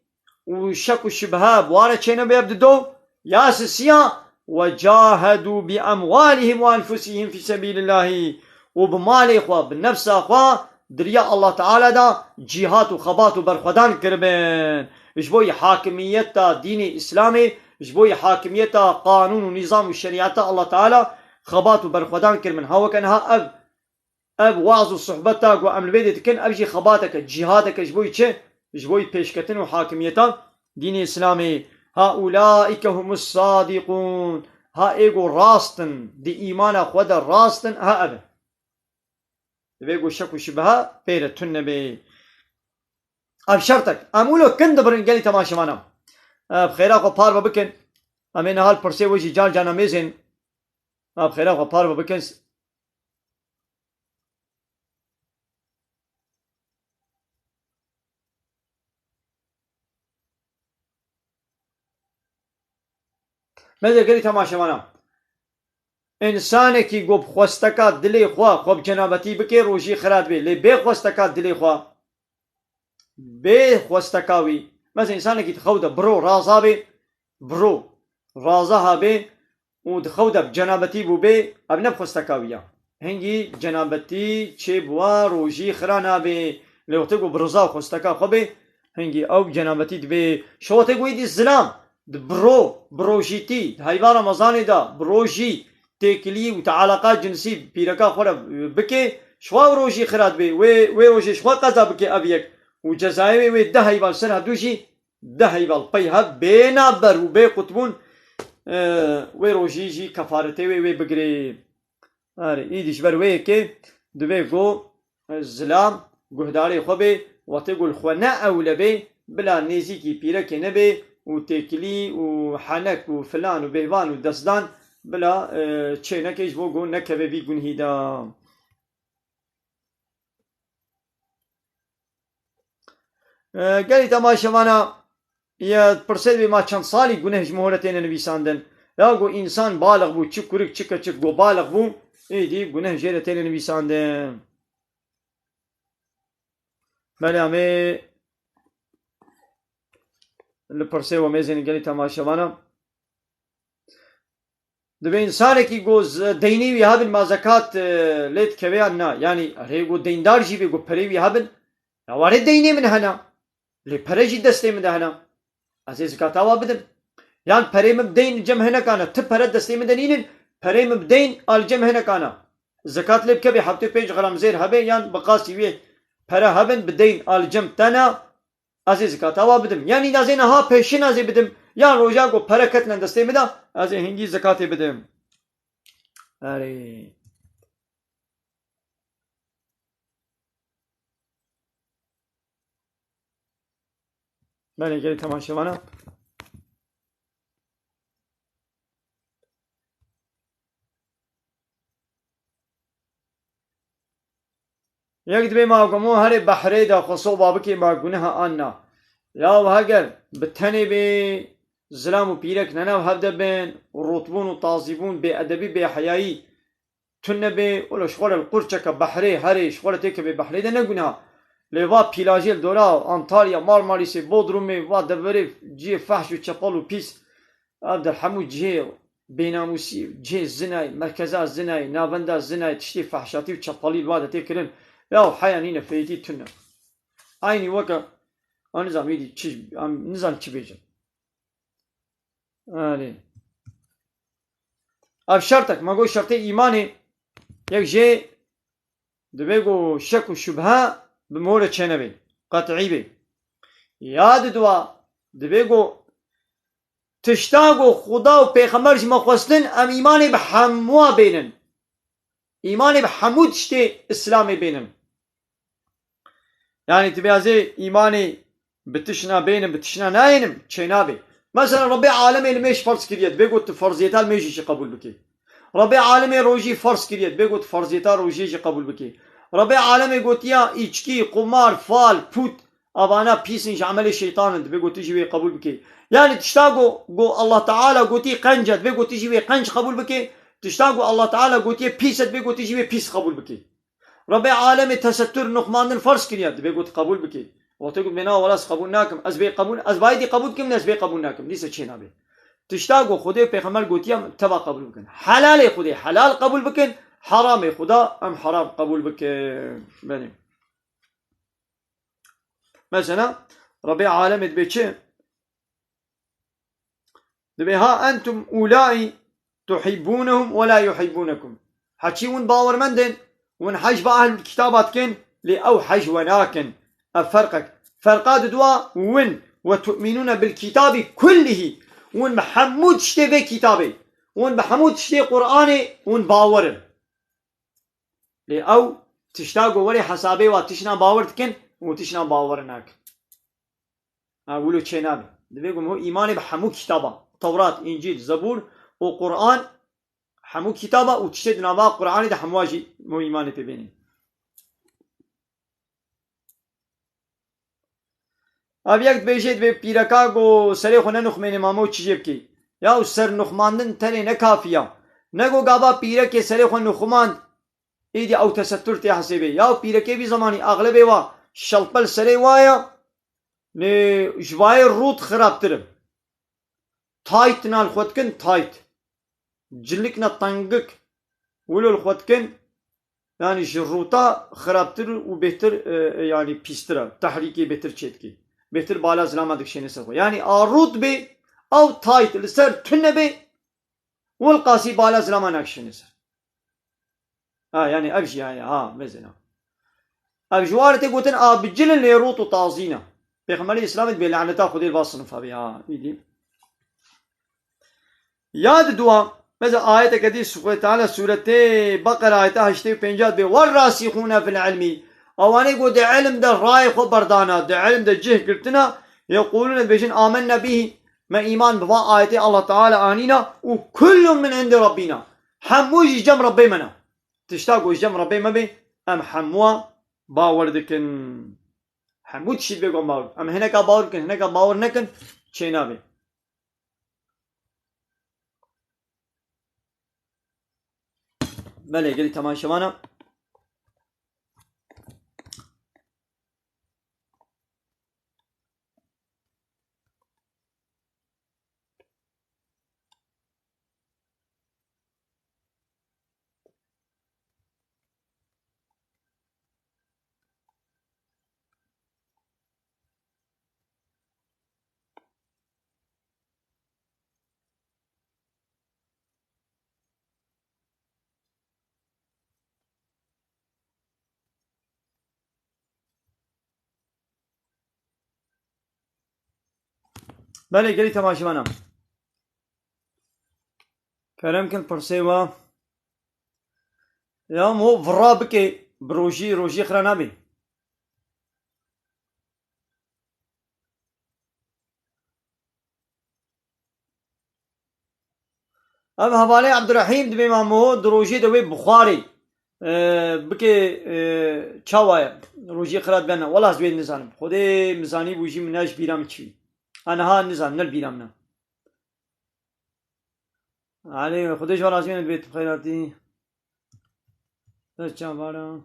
û şek û şibhe bi wa re çênebe. Ev dido ya sisiya, "Ve cahedû bi emwalihim ve enfusihim fî sebîlillahî." Û bi malê xwe, bi nefsa xwe di riya Allah Teala de cîhat û xebat û berxwedan kiribin. Ji bo hakimiyeta dînê Îslamê, ji bo hakimiyeta qanûn û nîzam û şerîeta Allah Teala xebat û berxwedan kiribin. Ha weke niha ev Ev waz û sohbeta ku em li vê dê dikin, ev jî xebateke, cîhadeke ji bo çi? Ji bo pêşketin û hakimiyeta dînê Îslamê. "Haulaîke humus sadîqûn." Ha ê ku rast in, di îmana xwe de rast in, ha ev in. Divê ku şek û şibha pê re tune bê. Ev şertek. Em wilo kin dibirin gelî temaşevana. Ev xêra xwe parve bikin. Em ê niha li pirsê we jî car carna mêzên. Ev xêra xwe parve bikin. Meze gelî temaşevana. Însanekî ku bi xwesteka dilê xwe, xwe bi cenabetî bike, rojî xira dibe. Lê bê xwesteka dilê xwe, bê xwesteka wî. Mesela însanekî di xew de biro raza bê, biro raza habe û di xew de bi cenabetî bûbe, ev ne bi xwesteka wî ya. Hingî cenabetî çêbûwa rojî xira nabe. Lê wextê ku bi riza û xwesteka xwe bê, hingî ew bi cenabetî dibe. Şewatê ku êdî zilam, di biro, birojîtî, di heyva Remezanê de, bi rojî, têkilî û te eleqa cinsî bi pîreka xwe re bike, ji xwe ew rojî xira dibe, wê, wê rojê ji xwe qeza bike ev yek û cezayê wê, wê deh heyval ser hevdû jî, deh heyval pey hev bê navber û bê qutbûn, e, wê rojî jî kefaretê wê, wê bigirê. Erê, îdî ji ber wê yekê divê ku zilam guhdarê xwe bê, wextê ku li xwe ne ewle bê, bila nêzîkî pîrekê nebe û têkilî û henek û filan û bêvan û destdan bila, e, çê neke ji bo ku nekeve vî gunhî de. E, gelî temaşevana, ya pirsê dibê ma çend salî guneh ji min hore têne nivîsandin. Ya ku însan balix bû, çi kurik, çi keçik ku balix bû, êdî guneh jê re têne nivîsandin. Belê, em ê li pirsê we mêzên gelî temaşevana. Divê însanekî ku z-, deynê wî hebin ma zekat, e, lê dikeve yan na? Yanî rê ku deyndar jî bê ku perê wî hebin, ya warê deynê min hena. Lê pere jî destê min de hena. Ez ê zekata wa bidim. Yan perê min bi deyn li cem hinekana, ti pere destê min de nînin, perê min bi deyn a li cem hinekana. Zekat lê bikevê heftê pênc gram zêr hebe yan bi qasî wê pere hebin bi deyn a li cem tena, ez ê zekata wa bidim. Yanî ez ê niha pêşin ez ê bidim. Yan roja ku pere ketine destê min de, ez ê hingî zekatê bidim. Erê. Belê, gelî temaşevana. Yek dibê ma gumû herê behrê de xwe soba bikê ma guneha an na. Ya heger bi tenê bê, zilam û pîrek ne nav hev de bin, rotbûn û tazîbûn, bêedebî, bêheyayî, tune bê, wele ji xwe re li qurçeke behrê herê, ji xwe re têkevê behrê de ne guneha. Lê va pîlajê li dora Antalya, Marmarîsê, Bodrumê, va deverê cihê fehş û çepal û pîs. Ev der hemû cihê bênamûsî, cihê zinayê, merkeza zinayê, navenda zinayê, tiştê fehşatî û çepalî li wa de tê kirin. Ya heya nîne fêtî tune. Eynî weke, em nizam êdî çi, em nizam çi bêjin. Erê. Ev şertek, me got şertê îmanê, yek jê divê ku şek û şubhe bi morê çênebê, qet'î bê. Ya di dua, divê ku tişta ku Xuda û Pêxember ji me xwestin, em îmanê bi hemûa bênin. Îmanê bi hemû tiştê Îslamê bênin. Yanî tu bê ez ê îmanê bi tişna bênim, bi tişna nayênim, çênabê. Mesela Rebbê alemê li mêj ferz kiriye, dibê got tu ferziyeta li mêjê jî qebûl bikê. Rebbê alemê rojî ferz kiriye, dibê got tu ferziyeta rojiyê jî qebûl bikê. Rebbê alemê gotiya îçkî, qumar, fal, pût, avana pîs in, ji emelê şeytan in, dibê got tu jî wê qebûl bikê. Yanî tişta go, go Allah Teala gotî qenc e, dibê got tu jî wê qenc qebûl bikê. Tişta go Allah Teala gotiye pîs e, dibê got tu jî wê pîs qebûl bikê. Rebê alemê tesettur, nuxmandin ferz kiriye, dibê got qebûl bikê. Wextê got bê na wela ez qebûl nakim, ez bê qebûl, ez bayê dî qebûl dikim, ne ez bê qebûl nakim, dîse çê nabê. Tişta got Xwedê û Pêxember gotiye em teva qebûl bikin. Helalê Xwedê helal qebûl bikin, heramê Xweda em heram qebûl bikin. Belê. Mesela, Rebê alemê dibê çi? Dibê ha entum ulai tuhibbunehum ve la yuhibbunekum. Heçî hûn bawermend in, hûn hej bi ehlul kitaba dikin, lê ew hej we nakin. Ev ferqek. Ferqa didwa win ve tu'minune bil kitabi kullihî. Hûn bi hemû tiştê vê kitabê, hûn bi hemû tiştê Qur'anê hûn bawer in. Lê ew tişta ku werê hesabê wa tişna bawer dikin û tişna bawer nakin. Ha, wilo çê nabe. Divê ku mo îmanê bi hemû kitaba, Tewrat, Încîl, Zebûr û Quran, hemû kitaba û tiştê di nava Quranê de hemûa jî mo îmanê pê bênê. Ev yek dibêjê, dibê pîreka ku serê xwe nenuxmênê, mamo çi jê bikê? Ya û ser nuxmandin tenê ne kafî ya. Ne go gava pîrekê serê xwe nuxmand, îdî ew tesettur tê hesêbê. Ya û pîrekê vî zemanî axlebê wa şelpel serê wa ya, lê ji vayê rût xirabtir in. Tayt na li xwe dikin, tayt. Cilikna tengik wilo li xwe dikin, yanî ji rûta xirabtir û bêhtir, e, e, yanî pîstir e. Tehrîkê bêhtir çêdikê. Bêhtir bala zilama dikişêne ser xwe. Yanî a rût bê, ew tayt li ser tune bê, wilqasî bala zilama nakişêne ser. Ha, yanî ev jî heye, ha, mesela. Ev ji war tê gotin, a bi cil in lê rût û tazî ne. Pêxemberê Îslamê dibê laneta Xwedê li va sinifa bê, ha, îdî. Ya di dua, mesela ayeteke dî Xwedê Teala sûretê Beqera ayeta heştê û pênca dibê, "Werrasîxûne fil ilmî." Ewanê ku di ilm de rayê xwe berdana, di ilm de cih girtina, yeqûlûne dibêjin, "Amenne bihî." Me îman bi van ayetê Allah Teala anîna û kullun min indi Rabbîna. Hemû jî cem Rebbê me ne. Tişta ku ji cem Rebbê me bê, em hemûa bawer dikin. Hemû tiştî dibê ku em bawer. Em hineka bawer bikin, hineka bawer nekin, çênabê. Belê, gelî temaşevana. Belê, gelî temaşevana. Kerem kin pirsê wa. Ya mo vira bike, bi rojî, rojî xira nabê. Ev hevalê Ebdurehîm dibê mamo di rojê de wê bixwarê, e, bike, e, çawa ye? Rojê xirat bene. Wela ez wê nizanim. Xwedê min zanîbû jî min ne ji bîra min çûyî. Aniha nizanim, ne li bîra min e. Elê, Xwedê ji we razî bê, tu bi xêr hatî. Ez çavara.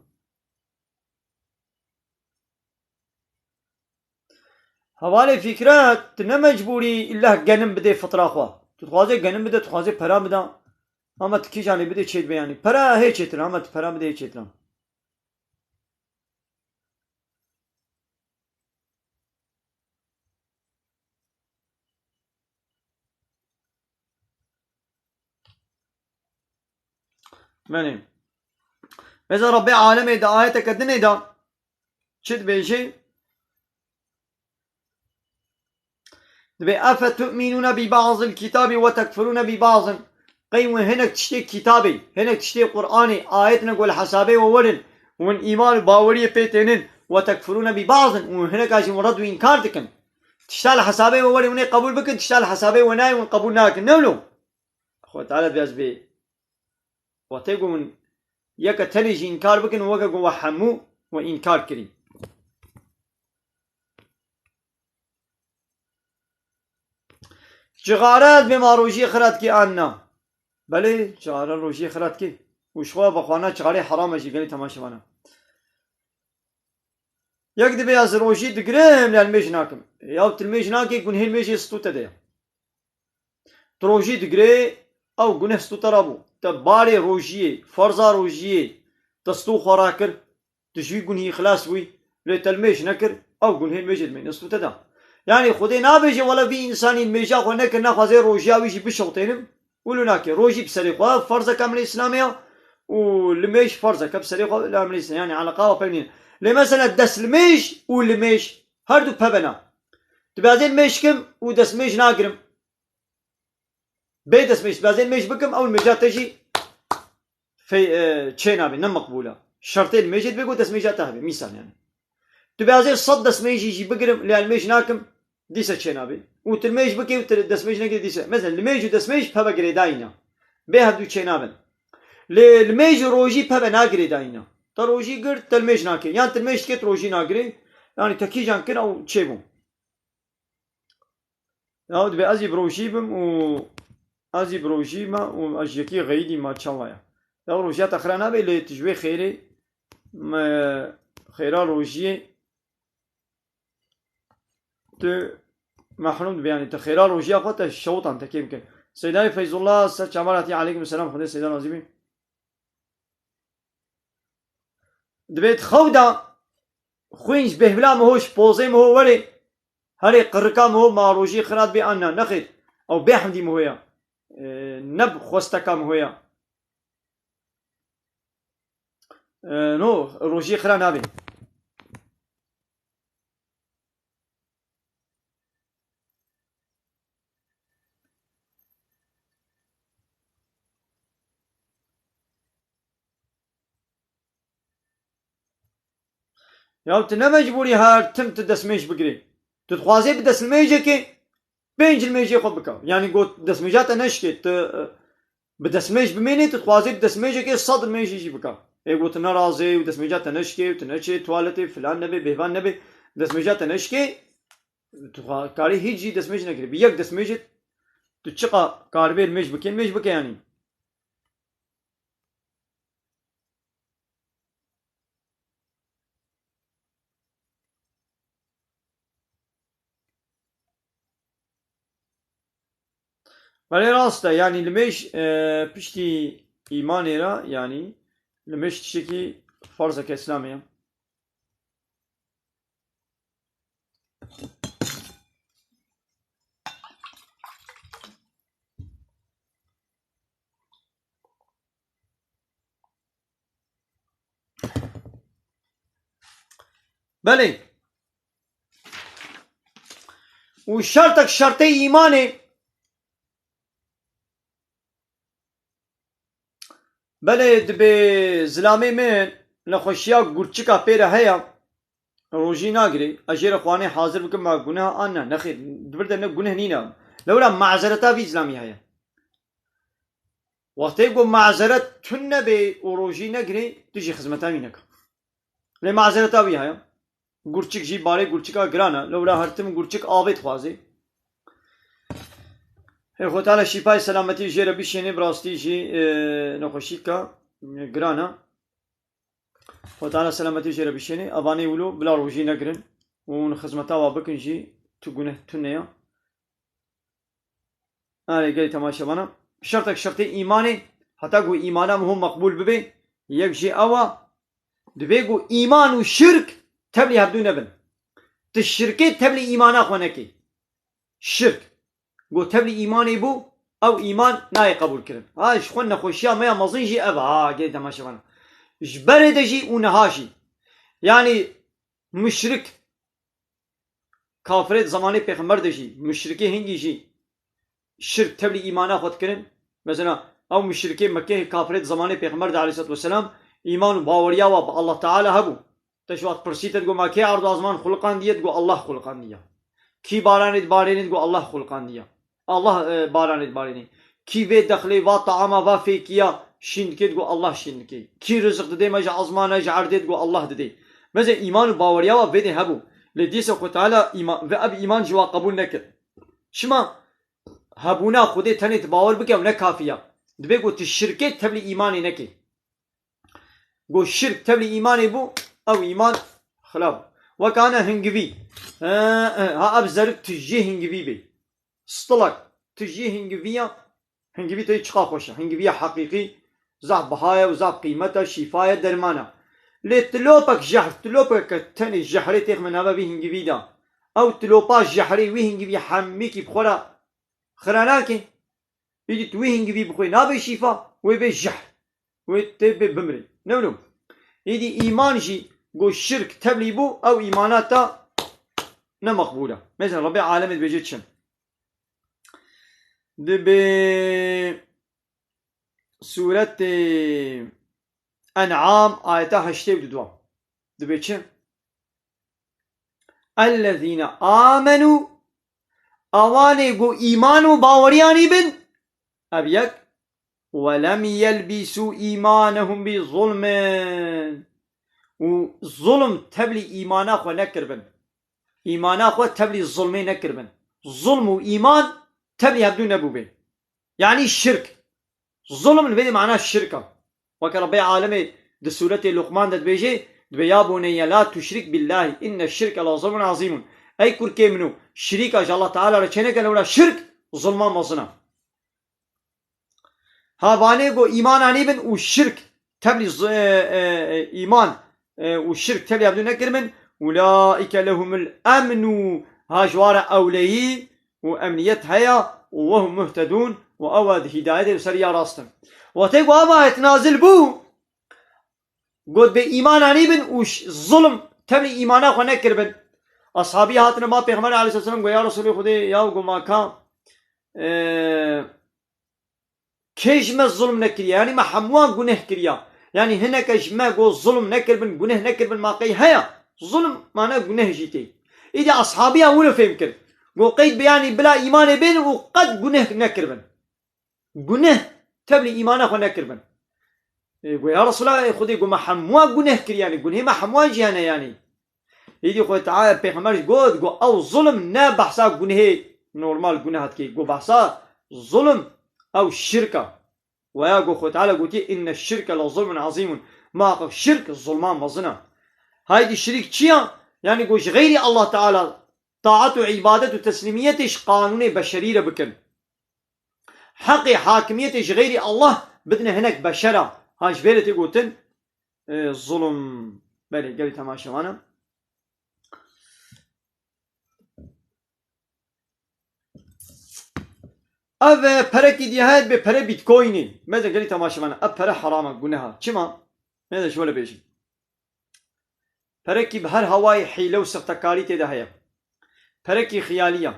Hevalê Fikret, tu ne mecbûrî îlla genim bidê fitra xwe. Tu dixwazê genim bide, tu dixwazê pera bida. Ama tu kîjanê bidê çêdibe yanî. Pera hê çêtir, ama tu pera bidê hê çêtir. Belê. Mesela Rabbê alemê di ayeteke dinê de çi dibêjê? Dibê, "Efe tu'minûne bi ba'zil kitabî ve tekfurûne bi ba'zin." Qey hûn hinek tiştê kitabê, hinek tiştê Qur'anê, ayetine ku li hesabê we werin, hûn îman û baweriyê pê tênin, "ve tekfurûne bi ba'zin." Û hineka jî hûn red û înkar dikin. Tişta li hesabê we werin, hûn ê qebûl bikin, tişta li hesabê we nayê, hûn qebûl nakin. Ne wilo? Xwe Teala dibê ez bê. Wextê ku hûn yeke tenê jî înkar bikin, weke ku we hemû we înkar kirî. Cixare ez bê ma rojiyê xira dikî an na? Belê, cixare rojiyê xira dikî. Û ji xwe vexwana cixarê heram e jî gelî temaşevana. Yek dibê ez rojî digirim, lê limêj nakim. Ya tu limêj nakî, gunhê limêjê stû te de ye. Tu rojî digirê, ew guneh stû te rabû. Te barê rojiyê, ferza rojiyê, te stû xwe rakir, tu ji wî gunhî xilas bûyî, lê te limêj nekir, ew gunhê limêjê dimîne stû te da. Yanî Xwedê nabêje, wele vî însanî limêja xwe nekir, naxwaze rojiya wî jî bişewtênim, wilo nake. Rojî bi serê xwe ferzeke emrê Îslamê ya û limêj ferzeke bi serê xwe li emrê Îslamê. Yanî eleqa we pevnîne. Lê mesela destlimêj û limêj her du pevena. Tu bê ez ê limêj kim û destmêj nagirim. Bê destmêj, tu bê ez ê limêj bikim, ew limêja te jî fey-, e, çê nabe, ne meqbûl e. Şertê limêjê dibe ku destmêja te hebe, mîsal yani. Tu bê ez ê sed destmêjî jî bigirim, lê limêj nakim, dîse çê nabe. Û tu limêj bikî û tu destmêj nekî dîse. Mesela limêj û destmêj peve girêdayî ne. Bê hevdû çê nabin. Lê limêj û rojî peve nagirêdayî ne. Te rojî girt, te limêj nakê. Yan tu limêj dikê, tu rojî nagirê. Yani te kîjan kir ew çê bû. Ya dibe ez jî bi rojî bim û Ez jî bi rojî me û ez ji yekî xeyidî me çawa ye. Ew rojiya te xira nabe lê tu ji wê xêrê, me, xêra rojiyê tu mehrûm dibe, yanî tu xêra rojiya xwe te şewtan te kêm kir. Seydayê Feyzullah ser çavan hatî, aleykum selam, Xwedê Seyda razî bî. Dibê di xew de xwîn ji bêhvila miho, ji pozê miho were, herê qirika miho ma rojî xira dibê an na, nexêr. Ew bêhemdî miho ye. E, ne bi xwesteka miho ye. E, no, rojî xira nabe. Ya tu ne mecbûrî her tim tu destmêj bigirî. Tu dixwazê bi destmêjekê pênc limêjê xwe bike. Yanî got destmêja te neşikê, tu, e, bi destmêj bimênê, tu dixwazê bi destmêjekê sed limêjî jî bike. Ê got tu nerazê û destmêja te neşikê û tu neçê tuwaletê, filan nebê, bêvan nebê, destmêja te neşikê, tu xwe karê hîç jî destmêj nekirî. Bi yek destmêjê tu çiqa karibê limêj bikê, limêj bike yanî. Belê rast e, yanî limêj, e, piştî îmanê re, yanî limêj tiştekî ferzeke Îslamê ye. Belê. Û şertek şertê îmanê. Belê, dibê zilamê min nexweşiya gurçika pê re heye, rojî nagirê, ez jê re xwanê hazir bikim, ma guneh an ne? Nexêr, di vir de ne guneh nîne. Lewra mazereta vî zilamî heye. Wextê ku mazeret tune bê û rojî negirê, tu jî xizmeta wî neke. Lê mazereta wî heye. Gurçik jî, barê gurçika giran e. Lewra her tim gurçik avê dixwazê. Ê Xwe Teala şîfayê selametî jê re bişênê, bi rastî jî, e, nexweşîka giran e. Xwe Teala selametî jê re bişênê. Evanê wilo bila rojî negirin û hûn xizmeta wa bikin jî tu guneh tune ya. Erê, gelî temaşevana. Şertek şertê îmanê, heta ku îmana min hûn meqbûl bibe, yek jê ew e, divê ku îman û şirk tevlî hevdû nebin. Tu şirkê tevlî îmana xwe nekê. Şirk. Ku tevlî îmanê bû, ew îman nayê qebûl kirin. Ha, ji xwe nexweşiya me ya mezin jî ev e. Ha, gelî temaşevana. Ji berê de jî û niha jî. Yanî muşrik, kafirê di zemanê pêxember de jî, muşrikê hingî jî şirk tevlî îmana xwe dikirin. Mesela, ew muşrikê Mekkeyê kafirê di zemanê pêxember de aleyhisselatu vesselam îman û baweriya wa bi Allah Teala hebû. Te ji wa dipirsî, te digot, ma kê erd û azman xuliqandiye? Digot, Allah xuliqandiye. Kî baranê dibarênê? Digot, Allah xuliqandiye. Allah, e, baranê dibarênê. Kî vê dexlê, va taama, va fêkiya şîn dikê? Digot, Allah şîn dikê. Kî rizik didê me ji ezmana, ji erdê? Digot, Allah didê. Meze îman û baweriya wa vê dê hebû. Lê dîsa Xwe Teala îma-, vê ev îman ji wa qebûl nekir. Çima? Hebûna Xwedê tenê tu bawer bike ew ne kafî ya. Dibê ku tu şirkê tevlî îmanê nekê. Ku şirk tevlî îmanê bû, ew îman xilaf. Wek ana hingivî. He, he, ha ev zerik tu jê hingivî bê. Stilek tu jê hingivî ya. Hingivî tê çiqa xweş e. Hingiviya heqîqî zaf biha ye û zaf qîmet e, şîfa ye, derman e. Lê tilopek jehr, tilopeke tenê jehrê têxme nava vî hingivî de. Ew tilopa jehrê wî hingivî hemîkî bi xwe re xira nake. Îdî tu wî hingivî bixwê nabe şîfa, wê bê jehr. Wê tê bê bimrê. Ne wilo? Îdî îman jî ku şirk tevlî bû, ew îmana te ne meqbûl e. Mesela Rebbê alemê dibêje çi? Dibê Sûretê En'am ayeta heştê û du. Dibê çi? Ellezîne amenû, awanê ku îman û baweriyanî bin, ev yek, we lem yelbîsû îmanehum bi zulmin, û zulm tevlî îmana xwe nekiribin. Îmana xwe tevlî zulmê nekiribin. Zulm û îman tevlî hevdû nebûbê. Yanî şirk. Zulm li vê mana şirk e. Weke Rebbê Alemê di sûretê Luqman de dibêje, dibê, "Ya buneyye la tuşrik billahi, inne şirke la zulmun azîmun." Ey kurkê min û şirîka ji Allah Teala re çêneke, lewra şirk zulma mezin e. Ha vanê ku îman anîbin û şirk tevlî z-, e, e, e, îman, e, û şirk tevlî hevdû nekiribin, ulaîke lehumul emnu, ha ji wa re ewleyî û emniyet heye û wehum muhtedûn û ew di hîdayetê û ser ya rast in. Wextê ku ev ayet nazil bû, got bê îman anîbin û ş-, zulm tevlî îmana xwe nekiribin. Ashabî hatine ma Pêxember aleyhisselam got, "Ya Resulê Xwedê, ya got ma ka, e, kê ji me zulm nekiriye? Yanî me hemûyan guneh kiriya. Yanî hineke ji me got zulm nekiribin, guneh nekiribin, ma qey heye? Zulm mane guneh jî tê." Îdî ashabiyan wilo fêm kir. Got qeyd be yanî bila îmanê bên û qet guneh nekiribin. Guneh tevlî îmana xwe nekiribin. E, got, "Ya Resulallah, ê Xwedê, got me hemûyan guneh kir, yanî gunehê me hemûyan jî hene yanî." Îdî Xwedê Teala pêxember jî got, got, "Ew zulm ne behsa gunehê normal guneh dike, got behsa zulm ew şirk e." Weya got Xwedê Teala gotiye, "Inne şirke la zulmun azîmun." Muhaqqeq şirk zulma mezin e. Haydî şirîk çi ya? Yanî got ji xeyrî Allah Teala taat û îbadet û teslîmiyetê ji qanûnê beşerî re bikin. Heqê hakimiyetê ji xeyrî Allah bidine hinek beşera. Ha ji vê re tê gotin, e, zulm. Belê, gelî temaşevan e. Ev, e, perekî diye heye, bê pere Bitcoinî. Meze gelî temaşevan e. Ev pere herama, guneha. Çima? Meze ji wele bêjim. Perekî bi her hawayê hîle û sextekarî tê de heye. Perekî xiyalî ye.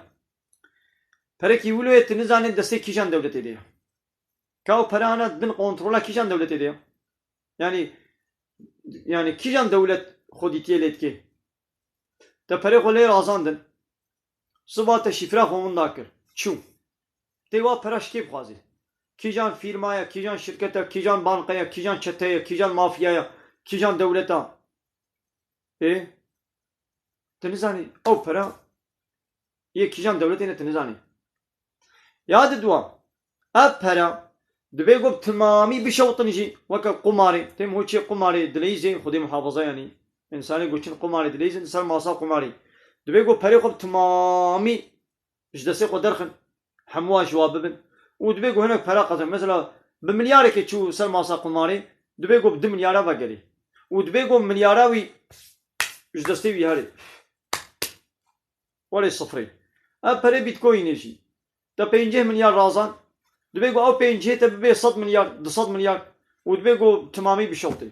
Perekî wilo ye, tu nizanî destê kîjan dewletê de ye. Ka ew pere hane di bin kontrola kîjan dewletê de ye. Yanî, yanî kîjan dewlet xwedîtiyê lê dike. Te perê xwe lê razandin. Siba te şîfra xwe winda kir. Çû. Tê wa pera ji kê bixwazî? Kîjan fîrma ye, kîjan şirket e, kîjan banka ye, kîjan çete ye, kîjan mafya ye, kîjan dewlet e? Ê? Tu nizanî ew pera yê kîjan dewletê ne, tu nizanî. Ya di dua, ev pera dibê ku bi timamî bişewtin jî, weke qumarê, têm ho çê qumarê dileyîzê, Xwedê muhafaza yanî. Însanê ku çin qumarê dileyîzin, ser masa qumarê. Dibê ku perê xwe bi timamî ji destê xwe derxin, hemû wan ji wa bibin. Û dibê ku hinek pera qazan. Mesela bi milyarekê çû ser masa qumarê, dibê ku bi du milyara vegerê. Û dibê ku milyara wî ji destê wî herê. Werê sifrê. Ev perê Bitcoinê jî. Te pêncî milyar razan, dibê ku ew pêncî te bibe sed milyar, du sed milyar û dibê ku timamî bişewtê.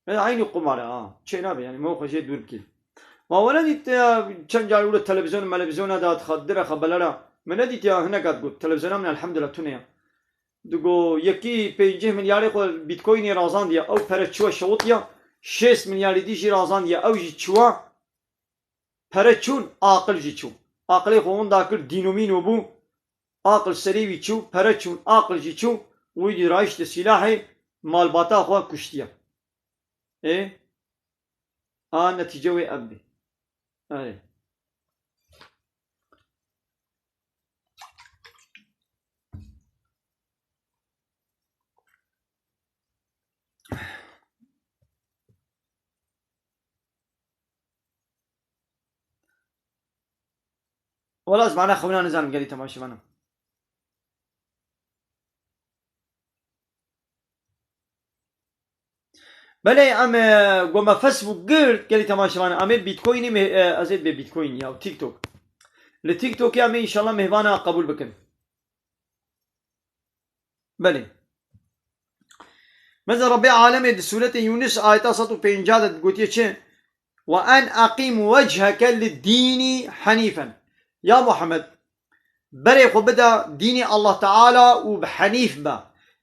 Eynî qumar e, ha. Çê nabe, yanî, me xwe jê dûr bikî. Ma we nedît, ya, çend car wilo televîzyon, melevîzyona de hat, dire xebelera. Me nedît ya, hinek hat got. Televîzyona min elhamdulillah tune ya. Digo, yekî pêncî milyarê xwe Bitcoinê razandiye. Ew pere çiwa şewitiya. Şêst milyarê dî jî razandiye. Ew jî çiwa. Pere çûn, aqil jî çû. Aqilê xwe winda kir, dînomîno bû. Aqil serê wî çû, pere çûn, aqil jî çû. Wî dî rayişte sîlahê malbata xwe kuştiye. Ê? A netîce wê ev bê. Erê. Wala ez mana xewna nizanim gelî temaşevanim. Belê em, e, go me Facebook girt, gelî temaşevan, em ê Bitcoinî me, e, ez ê dibê Bitcoin ya TikTok. Li TikTokê em ê înşallah mêvana qebûl bikin. Belê. Mesela Rebbê alemê di sûretê Yûnis ayeta sed û pêncî de gotiye çi? "Ve en eqîm wecheke lid-dînî henîfen." Ya Muhammed, berê xwe bide dînê Allah Teala û bi henîf be.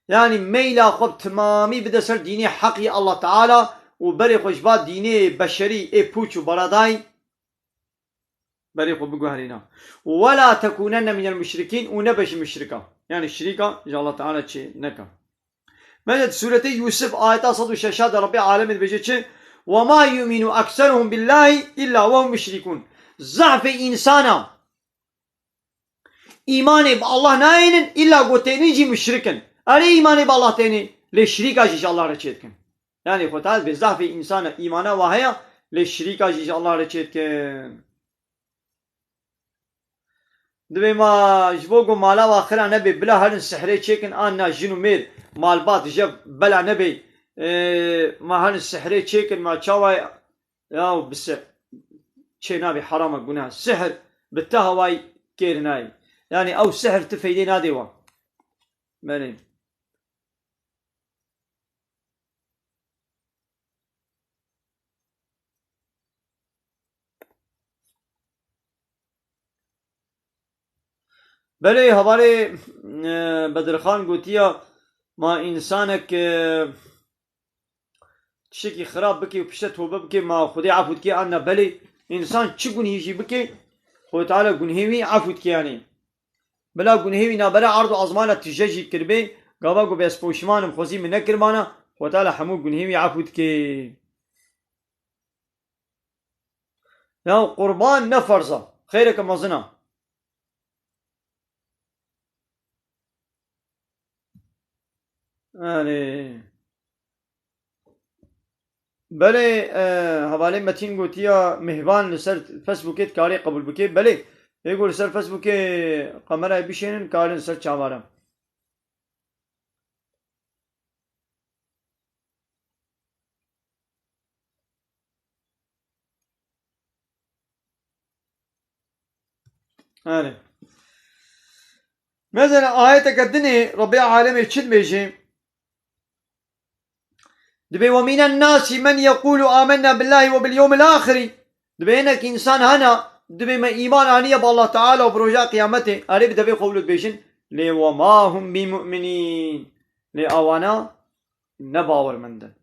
Yanî meyla xwe bi timamî bide ser dînê heqî Allah Teala û berê xwe ji va dînê beşerî ê pûç û beradayî berê xwe biguherîna. "Ve la tekûnenne minel muşrikîn", û nebe ji muşrika. Yanî şirîka ji Allah Teala çê neke. Mesela sûretê Yûsif ayeta sed û şeş de Rebbê alemê dibêje çi? "Ve ma yu'minu ekseruhum billahi illa ve hum muşrikûn." Zehfê însana îmanê bi Allah nayênin, îlla ku tênin jî muşrik in. Erê îmanê bi Allah tênê, lê şirîka jî ji Allah re çêdikin. Yanî Xwedê Teala dibê zehfê însana îmana wa heye, lê şirîka jî ji Allah re çêdikin. Dibê ma ji bo ku mala wa xira nebe, bila herin sihrê çêkin, an na jin û mêr, malbat, jev bela nebe, e, ma herin sihrê çêkin, ma çawa ya bise çê nabê, herama, guna. Sihr bi te hawayî kêr nayê. Yanî ew sihr ti feydê nadê wan. Belê. Belê, hevalê, e, Bedirxan gotiya, ma însanek, e, tiştekî xirab bike û pişte tobe bike, ma Xwedê efû dike, an na belê, însan çi gunhî jî bike, Xwedê Teala gunhê wî efû dike yanî. Bila gunhê wî nabere erd û ezmana tije jî kiribê, gava ku bes poşiman im, xwezî min nekiribana, Xwedê Teala hemû gunhê wî efû dike. Ya qurban ne ferz e, xeyreke mezin e. Erê. Belê, e, hevalê Metîn gotiya, mêhvan li ser Facebookê dikarê qebûl bike. Belê, ê ku li ser Facebookê kamerayê bişênin, karin ser çavara. Erê. Mesela ayeteke dinê Rebbê alemê çi dibêje? Dibê, "Ve minen nasi men yekulu amenna billahi ve bil yevmil ahiri." Dibê hinek însan hene, dibê me îman aniye bi Allah Teala û bi roja qiyametê. Erê bi devê xwe wilo dibêjin, lê "ve ma hum bi mu'minin." Lê awana ne bawermend in.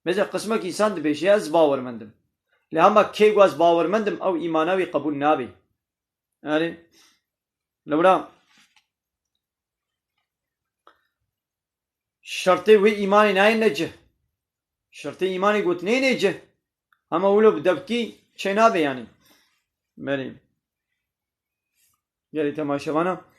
Mesela qismek însan dibêje, "Ez bawermend im." Lê hema kê got, "Ez bawermend im", ew îmana wî qebûl nabe. Erê. Lewra şertê wê îmanê nayê ne cih. Şertê îmanê gotinê nê cih. Hema wilo bi devkî çê nabe yanî. Belê. Gelî temaşevana.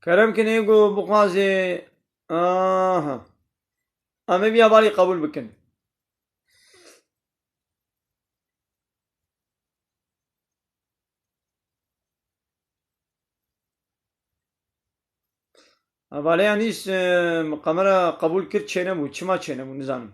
Kerem kin ê ku bixwazê, aha. Em ê vî hevalî qebûl bikin. Hevalê Enîs, e, kamera qebûl kir, çênebû. Çima çênebû, nizanim.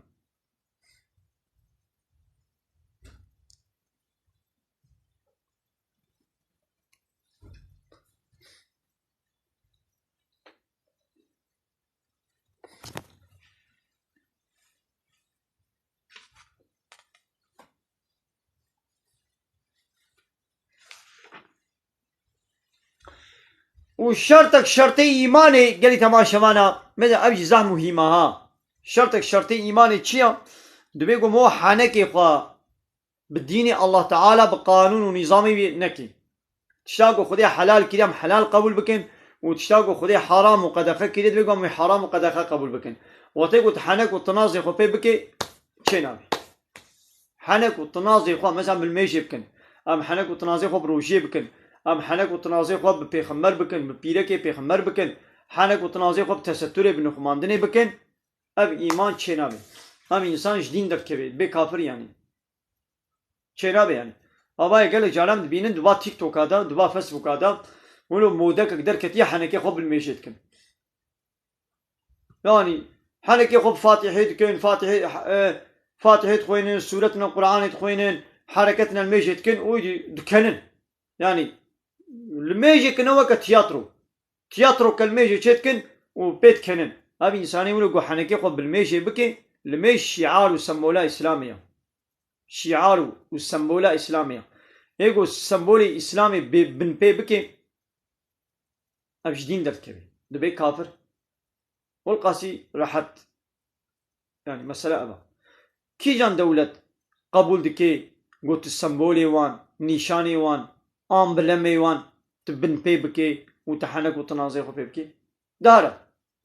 Û şertek şertê îmanê gelî temaşevana me de ev jî zeh muhîm e ha. Şertek şertê îmanê çi ya? Dibê ku mo henekê xwe bi dînê Allah Teala, bi qanûn û nîzamê wî nekê. Tişta ku Xwedê helal kiriye, em helal qebûl bikin û tişta ku Xwedê haram û qedexe kiriye, divê ku em wî haram û qedexe qebûl bikin. Wextê ku tu henek û tinazê xwe pê bikê, çê nabe. Henek û tinazê xwe, mesela, milmêjê bikin. Em henek û tinazê xwe bi rojiyê bikin. Em henek û tinazê xwe bi pêxember bikin, bi pîrekê pêxember bikin. Henek û tinazê xwe bi teseturê, bi nixumandinê bikin. Ev îman çê nabe. Em însan ji dîn derdikeve, bê kafir yanî. Çênabe yanî. Avayê gelek caran dibînin, di va TikToka de, di va Facebooka de, wilo modekek derketiye, henekê xwe bilmêjê dikin. Yanî, henekê xwe bi Fatihê dikin, Fatihê, e, Fatihê dixwînin, sûretine Qur'anê dixwînin, hereketine limêjê dikin û dikenin. Yanî, limêjê kine weke tiyatro. Tiyatro ke limêjê çê dikin û pê dikenin. Ev însanê wilo ku henekê xwe bilmêjê bike, limêj şiar û sembola Îslamê ya. Şiar û, û sembola Îslamê ya. Ê ku sembolê Îslamê bê, binpê bike, ev ji dîn derdikeve. Dibe kafir. Wilqasî rehet. Yani mesele ev e. Kîjan dewlet qebûl dike Got tu sembolê wan, nîşanê wan, amblemê wan tu binpê bikê û tu henek û tinazê xwe pê bikê. Dar e.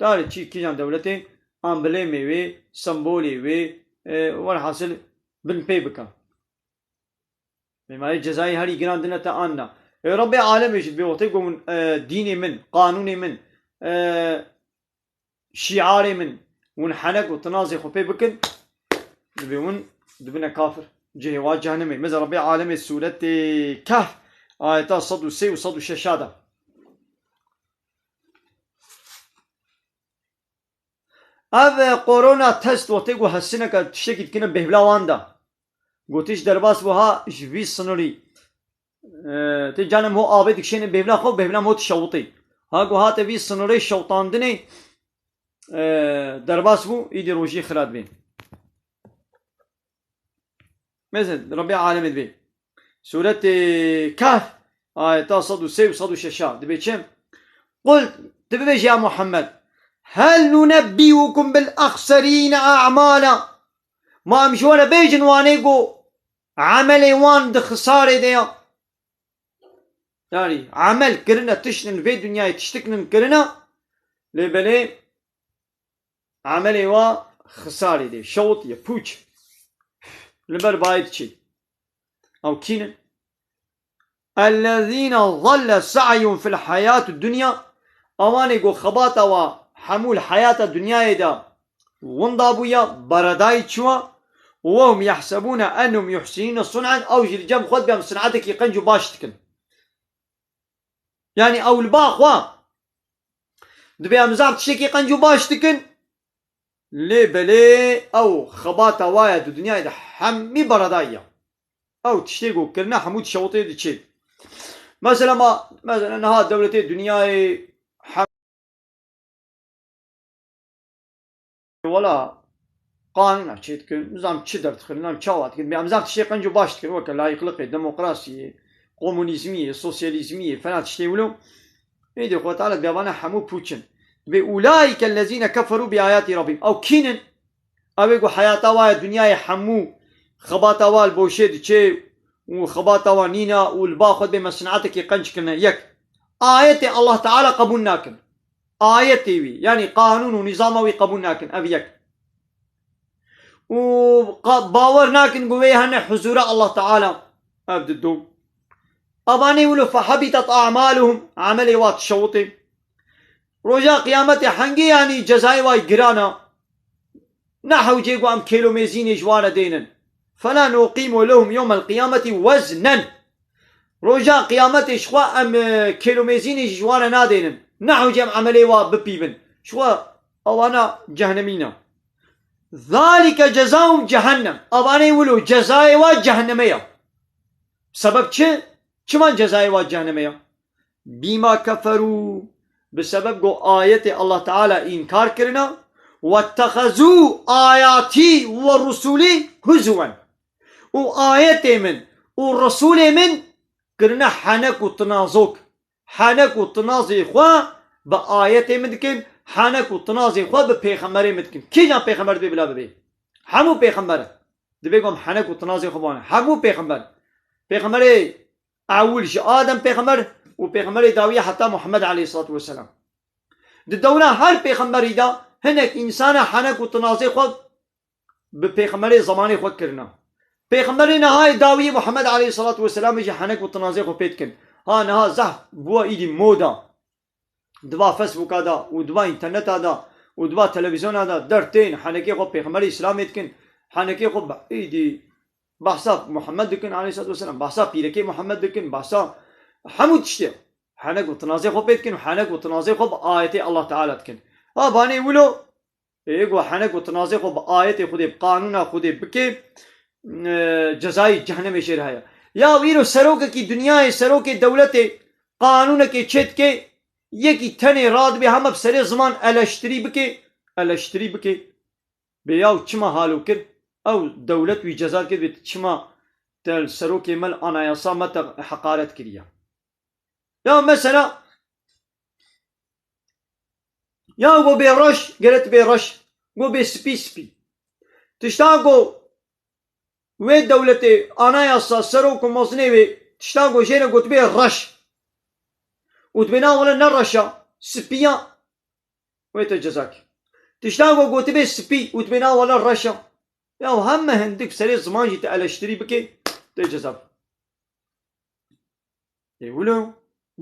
Dar e çî kîjan dewletê amblemê wê, sembolê wê, e, welhasil binpê bike. Mêmarê cezayê herî giran dine te anna. E, Rabbê alemê jî dibê wextê ku hûn, e, dînê min, qanûnê min, e, şiarê min, hûn henek û tinazê xwe pê bikin, dibê hûn dibine kafir. Cihê wa cehennemê. Mesela Rabbê alemê sûretê Kehf, ayeta sed û sê û sed û şeş de. Ev, e, korona test wextê ku hesineke tiştekî dikine bêhvila wan de. Gotiş derbas bû ha ji vî sinirî. E, tê canem ho avê dikişêne bêhvila xwe, bêhvila ho dişewitê. Ha ku hate vî sinirê şewtandinê, e, derbas bû, îdî rojî xira dibê. Mesela Rabbê alemê dibê. Sûretê Kehf, ayeta sed û sê û sed û şeş dibê çi? Qul, tu bibêjî ya Muhammed, hel nunebbiukum bil axserîne a'mala. Ma em ji we re bêjin wanê ku emelê wan di xisarê de ya. Yani emel kirine tiştin vê dinyayê tiştiknin kirine, lê belê emelê wa xisarê de, şewitiye, pûç. Li ber bayê diçê. Ew kî ne? Ellezîne zalle sa'yuhum fil hayatid dunya. Ewanê ku xebata wa hemû li heyata dinyayê de winda bûye, beredayî çûye. Û wehum yehsebûne ennehum yuhsinûne sun'en. Ew jî li cem xwe dibê em sin'etekî qenc û baş dikin. Yani ew li ba xwe dibê em zaf tiştekî qenc û baş dikin. Lê belê ew xebata wa ye di dinyayê de hemî beredayî ye. Ew tiştê ku kirine hemû dişewitê diçê. Mesela ma, mesela niha dewletê dinyayê hem-, wela qanûna çê dikin, nizam çi derdixin, nizam çawa dikin. Em zaf tiştê qenc û baş dikin, weke layîqliqê, demokrasiyê, komunîzmiyê, sosyalîzmiyê, fena tiştê wilo. Êdî Xwedê Teala dibê vana hemû pûç in. Dibê, "Ulaîke ellezîne keferû bi ayatî rabbîhim." Ew kî nin? Ew ê ku heyata wa ye dinyayê hemû xebata wa li boşê diçê û xebata wa nîne û li ba xwe dibê me sin'etekî qenc kirine. Yek. Ayetê Allah Teala qebûl nakin. Ayetê wî, yanî qanûn û nîzama wî qebûl nakin. Ev yek. Û qa-, bawer nakin ku wê hene huzûra Allah Teala. Ev di du. Evanê wilo fehabitat a'maluhum, emelê wa dişewitê. Roja qiyametê hengê yanî cezayê wa giran e. Ne hewcê ku em kêlomêzînê ji wan re dênin. Fela nuqîmu lehum yewmel qiyametî weznen. Roja qiyametê ji xwe em, e, kêlomêzînê jî ji wan re nadênin. Ne hewcê em emelê wa bipîvin. Ji xwe ewana cehnemî ne. Zalike cezahum cehennem. Evanê wilo cezayê wa cehenneme ye. Sebeb çi? Çima cezayê wa cehenneme ye? Bîma keferû, bi sebeb ku ayetê Allah Teala înkar kirine, wettexezû ayatî we rusûlî huzwen. Û ayetê min û resûlê min kirine henek û tinazok. Henek û tinazê xwe bi ayetê min dikin, henek û tinazê xwe bi pêxemberê min dikin. Kîjan pêxember dibê bila bibê? Hemû pêxember. Dibê ku em henek û tinazê xwe bane. Hemû pêxember. Pêxemberê ewil ji Adem pêxember û pêxemberê dawiyê heta Muhammed aleyhissalatu vesselam. Di dewra her pêxemberî de hinek însana henek û tinazê xwe bi pêxemberê zemanê xwe kirina. Pêxemberê nihayê dawiyê Muhammed aleyhissalatu vesselamê jî henek û tinazê xwe pê dikin. Ha niha zehf bûwa îdî moda. Di va Facebooka de û di va înterneta de û di va televîzyona de dertên henekê xwe pêxemberê Îslamê dikin, henekê xwe be-, îdî behsa Muhammed dikin aleyhissalatu vesselam, behsa pîrekê Muhammed dikin, behsa hemû tiştê. Henek û tinazê xwe pê dikin û henek û tinazê xwe bi ayetê Allah Teala dikin. Ha banê wilo, ê ku henek û tinazê xwe bi ayetê Xwedê, bi qanûna Xwedê bike, e, cezayê cehennemê jê re heye. Ya îro serokekî dinyayê, serokê dewletê qanûnekê çêdike, yekî tenê radibe hema bi serê ziman eleştirî bike, eleştirî bike. Bê yaw çima halo kir? Ew dewlet wî ceza dike, bê çima te li serokê me, li anayasa me te heqaret kiriye? Ya mesela, ya go bê reş, gere tu bê reş, go bê spî, spî. Tişta go wê dewletê, anayasa, serok û mezinê wê, tiştan ku jê re gotibê reş û dibê na wele ne reşa, sipiya, wê te ceza kê. Tiştan ku gotibê sipî û dibê na wele reşa. Ya heme hindik serê ziman jî te eleştirî bike, te ceza. Ê wilo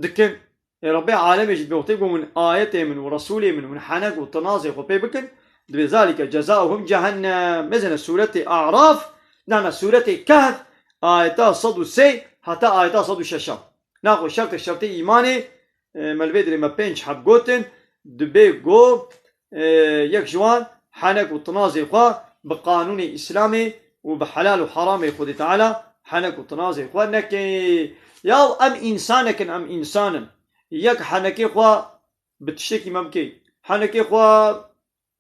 dikin. Ê Rebbê alemê jî dibê wextê ku hûn ayetê min û Resûlê min hûn henek û tinazê xwe pê bikin, dibê zalike cezauhum cehennem. Mezene sûretê A'raf, dana sûretê Kehf, ayeta sed û sê heta ayeta sed û şeş. Naxwe şertê şertê îmanê, e, me li vê dirê me pênc heb gotin, dibê ku e, yek ji wan henek û tinazê xwe bi qanûnê Îslamê û bi helal û heramê Xwedê Teala henek û tinazê xwe neke. Yaw em însanek in, em însan in. Yek henekê xwe bi tiştekî me bike, henekê xwe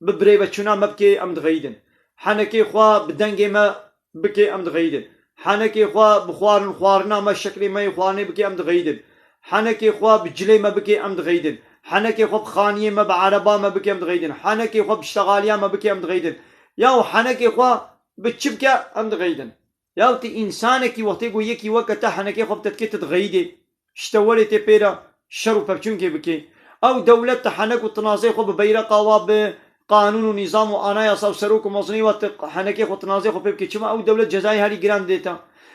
bi birêveçûna me bike, em dixeyidin. Henekê xwe bi dengê me bike, em dixeyidin. Henekê xwe bi xwarin xwarina me, şeklê me yê xwarinê bike, em dixeyidin. Henekê xwe bi cilê me bike, em dixeyidin. Henekê xwe bi xaniyê me, bi ereba me bike, em dixeyidin. Henekê xwe bi ştexaliya me bike, em dixeyidin. Yaw henekê xwe bi çi bike, em dixeyidin. Yaw ti însanekî wextê ku yekî weke te henekê xwe bi te dike, tu dixeyidê. Ji te werê tê pê re şer û pevçûnkê bike. Ew dewlet ti henek û tinazê xwe bi beyreqa wa, bi qanûn û nîzam û anayasa û serok û mezinê wa ti henekê xwe, tinazê xwe pê bike. Çima ew dewlet cezayê herî giran didê te?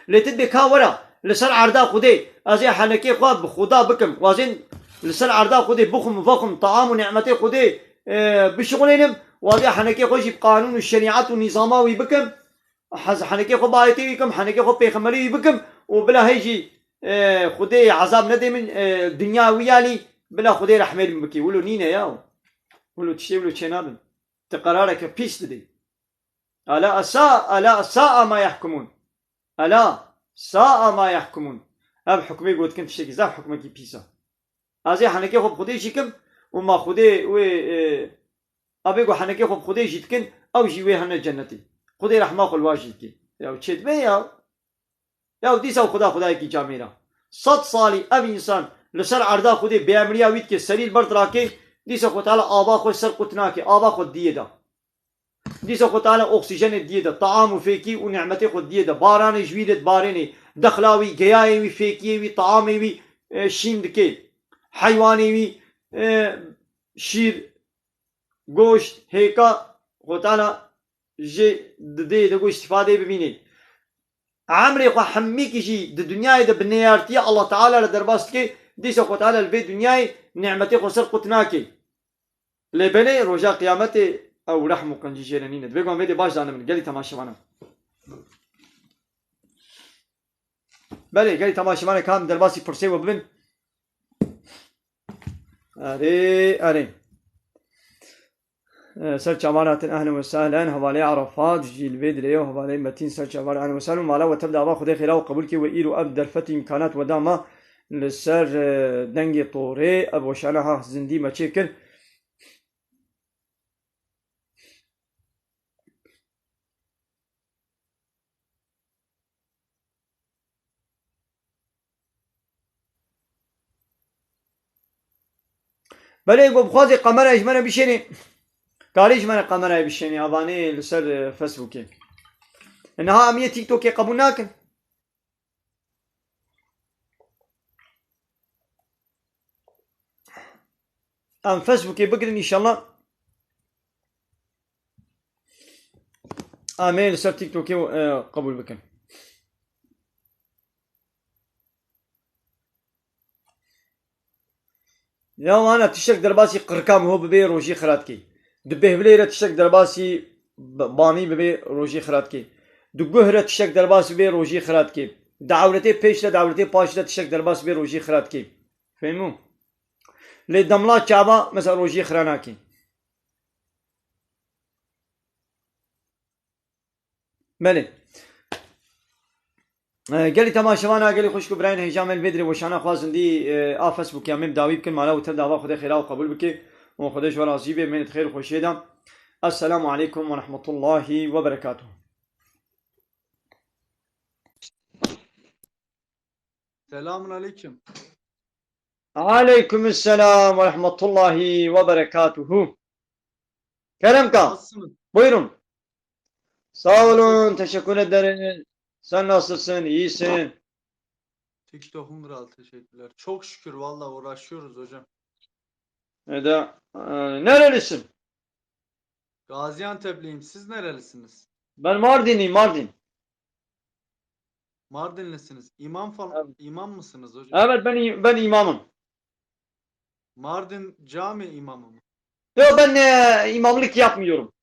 Lê ti dibê ka were li ser erda Xwedê, ez ê henekê xwe bi Xuda bikim. Wazên li ser erda Xwedê bixwim, vexwim, taam û nîmetê Xwedê, e, bişixulênim. Wazê henekê xwe jî bi qanûn û şerîet û nîzama wî bikim. Hez henekê xwe bi ayetê wî bikim, henekê xwe pêxemberî wî bikim û bila hê jî, e, Xwedê ezab nedê min, e, dinya wî yalî, bila Xwedê rehmê li min bikî. Wilo nîne ya. Wilo tiştê wilo çênabin. Ti qerareke pîs didê. Ela esa, ela esa ma yahkumun. Ela sa ma yahkumun. Ev hukmê gotikin tiştekî zaf hukmekî pîs e. Ez ê henekê xwe bi Xwedê jî kim û ma Xwedê wê, e, abê ku henekê xwe bi Xwedê jî dikin, ew jî wê hene cennetê. Xwedê rehma xwe li wa jî dike. Ya çê dibe ya. Ya dîsa Xuda Xwedayekî camêr e. Sed salî ev însan li ser erda Xwedê bêemriya wî dike, serî li ber dirake, dîsa Xwe Teala ava xwe ser qut nake, ava xwe diyê de. Dîsa Xwe Teala oksîjenê diyê de, taam û fêkî û nîmetê xwe diyê de, baranê ji wî lê dibarênê, dexla wî, geyayê wî, fêkiyê wî, taamê wî, e, şîn dike, heywanê wî, e, şîr, goşt, hêka Xwe Teala jê didê, de ku îstîfadeyê bibînê. Emrê xwe hemîkî jî di dinyayê de bi neyartiya Allah Teala re derbas dike, dîsa Xwe Teala li vê dinyayê nîmetê xwe ser qut nake. Lê belê roja qiyametê ew rehm û qencî jê re nîne. Divê ku em vê dê baş zanibin, gelî temaşevanan. Belê, gelî temaşevanê ka em derbasî pirsê we bibin. Erê, erê. E, ser çavan hatin, ehlen ve sehlen, hevalê Arafat, jî li vê dirê ye, hevalê Metîn ser çavan, ehlen ve sehlen, mala we tev de ava Xwedê xêra we qebûl kê, we îro ev derfet îmkanat we da me li ser, e, dengê torê, ev weşana ha zindî me çê kir. Belê, ku bixwazê kamerayê ji me re bişênê, karê ji me re kamerayê bişênê, avanê li ser, e, Facebookê. Niha em yê TikTokê qebûl nakin. Em Facebookê bigirin înşallah. Em ê li ser TikTokê, e, qebûl bikin. Ya wana tiştek derbasî qirka miho bibê rojî xirat kê. Di bêhvilê re tiştek derbasî b-, banî bibê rojî xirat kê. Di guh re tiştek derbas bibê rojî xirat kê. Di ewretê pêş re, di ewretê paş re tiştek derbas bibê rojî xirat kê. Fehmû? Lê demla çava mesela rojî xira nakê. Belê. E, gelî temaşevana, gelî xwişk û birayên hêja, me li vê dirê weşana xwe zindî, e, a Facebookê em ê bi dawî bikin, mala û tev de ava Xwedê xêra û qebûl bike û Xwedê ji we razî be, mênet xêr û xweşiyê de. Esselamu aleykum ve rahmetullahi ve berekatuhu. Selamun aleyküm. Aleyküm selam ve rahmetullahi ve berekatuhu. Kerem Ka, nasılsınız? Buyurun. Sağ olun, teşekkür ederim. Sen nasılsın? İyisin? TikTok'un kralı, teşekkürler. Çok şükür, valla uğraşıyoruz hocam. Eda, e, nerelisin? Gaziantep'liyim. Siz nerelisiniz? Ben Mardinliyim, Mardin. Mardinlisiniz. İmam falan, evet, imam mısınız hocam? Evet, ben ben imamım. Mardin cami imamı mı? Yok, ben e, imamlık yapmıyorum.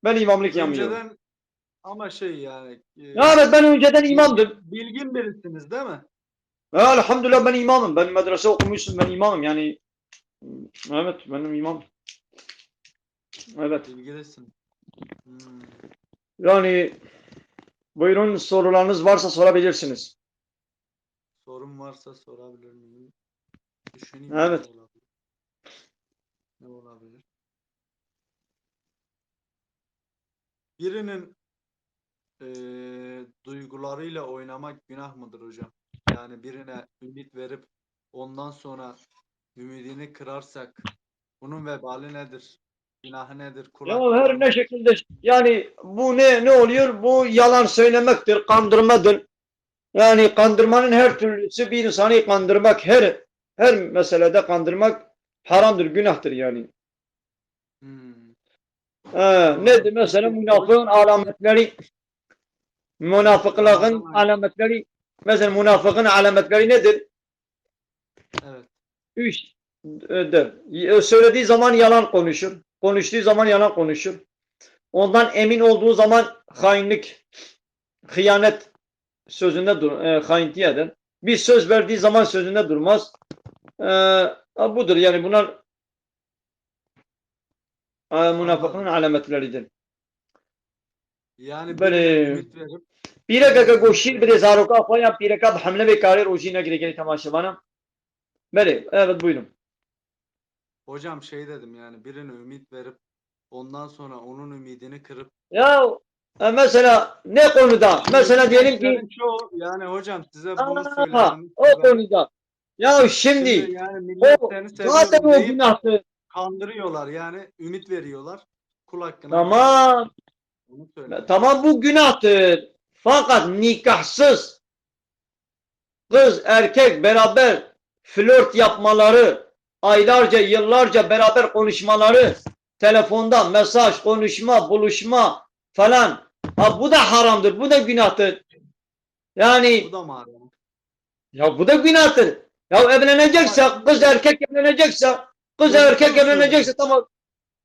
Ben imamlık yapmıyorum. Önceden ama şey yani. E, ya evet, ben önceden imamdım. Bilgin birisiniz değil mi? Ya, elhamdülillah, ben imamım. Ben medrese okumuşum, ben imamım. Yani evet, benim imam. Evet. Bilgilisin. Hmm. Yani buyurun, sorularınız varsa sorabilirsiniz. Sorum varsa sorabilir miyim? Düşüneyim. Evet. Ne olabilir? Ne olabilir? Birinin eee, duygularıyla oynamak günah mıdır hocam? Yani birine ümit verip ondan sonra ümidini kırarsak bunun vebali nedir? Günahı nedir? Kul hakkı var mıdır? Ya her ne şekilde, yani bu ne ne oluyor? Bu yalan söylemektir, kandırmadır. Yani kandırmanın her türlüsü, bir insanı kandırmak her her meselede kandırmak haramdır, günahtır yani. Hmm. Ha, nedir mesela münafığın alametleri? Münafıklığın alametleri, mesela münafığın alametleri nedir? Evet. Üçtür. Söylediği zaman yalan konuşur. Konuştuğu zaman yalan konuşur. Ondan emin olduğu zaman hainlik, hıyanet sözünde dur, e, hainti eder. Bir söz verdiği zaman sözünde durmaz. E, budur yani, bunlar e, münafıklığın alametleridir. Yani böyle ümit verip Pîreke ke goşîr bide zaroka xwe yan pîreka bi hemle bê karê rojî negire gelê temaşevana. Belê, evet, buyurun. Hocam şey dedim yani birine ümit verip ondan sonra onun ümidini kırıp Ya e, mesela ne konuda? Mesela diyelim ki Çoğu, yani hocam size bunu Aa, söyledim. O konuda. Ya şimdi, şimdi yani millet o, seni seviyorum zaten o deyip günahtır. Kandırıyorlar yani ümit veriyorlar. Kul hakkına. Tamam. Tamam, bu günahtır. Fakat nikahsız kız erkek beraber flört yapmaları, aylarca, yıllarca beraber konuşmaları, telefonda mesaj, konuşma, buluşma falan. Ha, bu da haramdır, bu da günahtır. Yani bu da mı haram? Ya bu da günahtır. Ya evlenecekse, kız erkek evlenecekse, kız erkek evlenecekse tamam.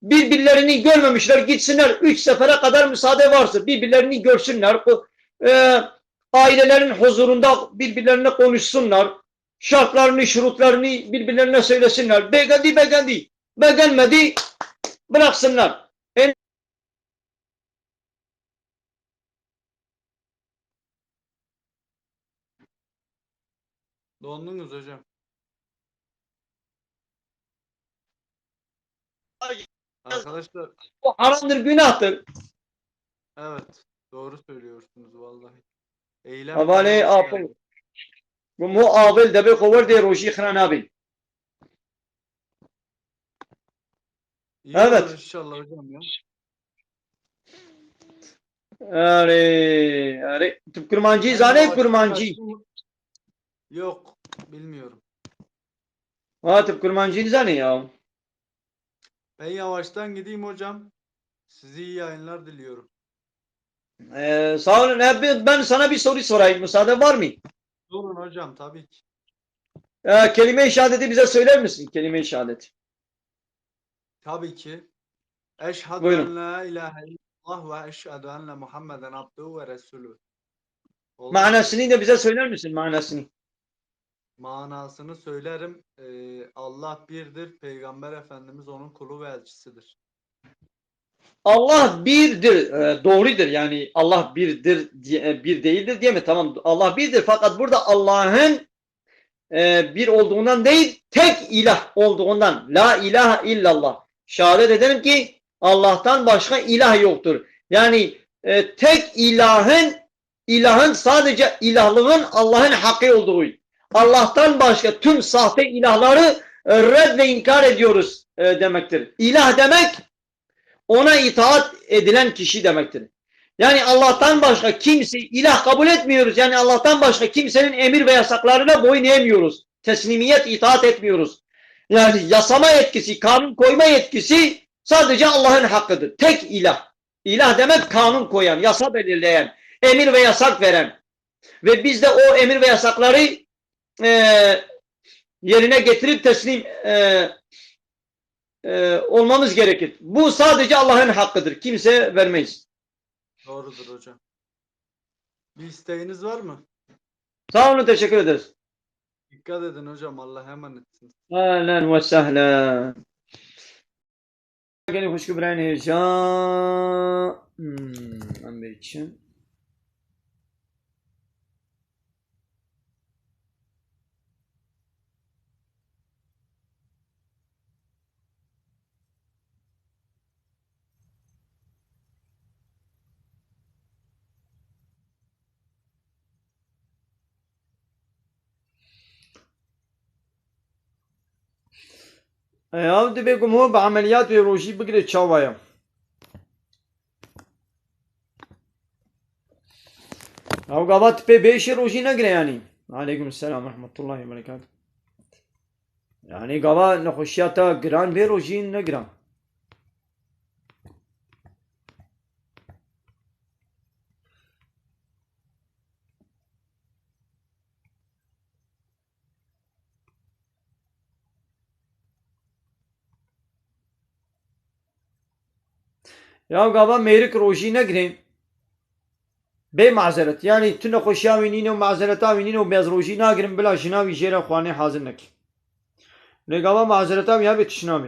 Birbirlerini görmemişler, gitsinler. Üç sefere kadar müsaade varsa birbirlerini görsünler. E, ailelerin huzurunda birbirlerine konuşsunlar. Şartlarını, şurutlarını birbirlerine söylesinler. Beğendi, beğendi. Beğenmedi, bıraksınlar. Dondunuz hocam. Arkadaşlar. Bu haramdır, günahtır. Evet, doğru söylüyorsunuz vallahi. Eylem Avalê apel. Gumo avel debe xo werdê rojî xira nabî. Evet. İnşallah hocam ya. Erê, erê. Tu kurmancî zanê kurmancî? Yok, bilmiyorum. Ha, tu kurmancî zanê ya. Ben yavaştan gideyim hocam. Sizi iyi yayınlar diliyorum. Ee, sağ olun. Ee, ben sana bir soru sorayım. Müsaade var mı? Sorun hocam, tabii ki. Ee, kelime-i şehadeti bize söyler misin? Kelime-i şehadet. Tabii ki. Eşhedü en la ilahe illallah ve eşhedü enne Muhammeden abduhu ve resulü. Manasını da bize söyler misin? Manasını. Manasını söylerim. Ee, Allah birdir. Peygamber Efendimiz onun kulu ve elçisidir. Allah birdir, e, doğrudur. Yani Allah birdir, diye- e, bir değildir diye mi? Tamam, Allah birdir. Fakat burada Allah'ın e, bir olduğundan değil, tek ilah olduğundan. La ilahe illallah. Şehadet ederim ki Allah'tan başka ilah yoktur. Yani e, tek ilahın, ilahın sadece ilahlığın Allah'ın hakkı olduğu. Allah'tan başka tüm sahte ilahları e, red ve inkar ediyoruz e, demektir. İlah demek ona itaat edilen kişi demektir. Yani Allah'tan başka kimse, ilah kabul etmiyoruz. Yani Allah'tan başka kimsenin emir ve yasaklarına boyun eğmiyoruz. Teslimiyet, itaat etmiyoruz. Yani yasama yetkisi, kanun koyma yetkisi sadece Allah'ın hakkıdır. Tek ilah. İlah demek kanun koyan, yasa belirleyen, emir ve yasak veren. Ve biz de o emir ve yasakları e, yerine getirip teslim e, e, olmamız gerekir. Bu sadece Allah'ın hakkıdır. Kimse vermeyiz. Doğrudur hocam. Bir isteğiniz var mı? Sağ olun, teşekkür ederiz. Dikkat edin hocam, Allah'a emanetsiniz. Ahlen ve sahlen. Gelin xwişk û birayên hêja. Hmm, em bê çi? Ew dibê ku ho bi emeliyat wê rojî bigire çawa ye? Ew gava tu pê bêşê rojî negire yanî. Aleykum selam ve rahmetullahi ve berekatuh. Yani gava nexweşiya te giran bê rojî negiran. Ya gava mêrik rojî negirê. Bê mazeret. Yani tu nexweşiya wî nîne û mazereta wî nîne û bê ez rojî nagirim bila jina wî jê re xwarinê hazir neke. Lê gava mazereta wî hebe tişt nabe.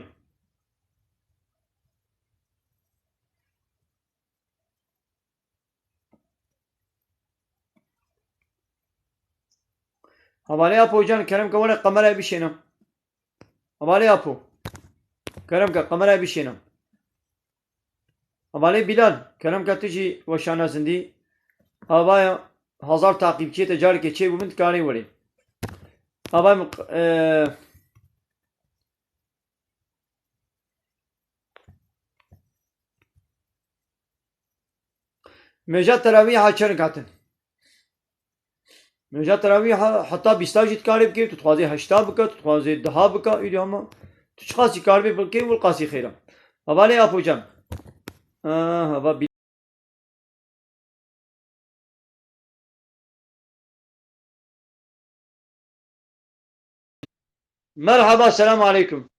Hevalê Apo can kerem ke were kamerayê bişêne. Hevalê Apo. Kerem ke kamerayê bişêne. Hevalê Bilal, kerem ke tu jî weşana zindî. Avaya hazar takipçiyê te carekê çêbû min dikarê werê. Avay min, e, Mêja terawîha çend kat in? Mêja terawîha heta bîsta jî dikarê bikê, tu dixwazê heşta bike, tu dixwazê deha bike, îdî hema tu çiqasî karibê bikê, wilqasî xêr e. Hevalê Apo can. Ah, hava bî- Merhaba, selamu aleykum.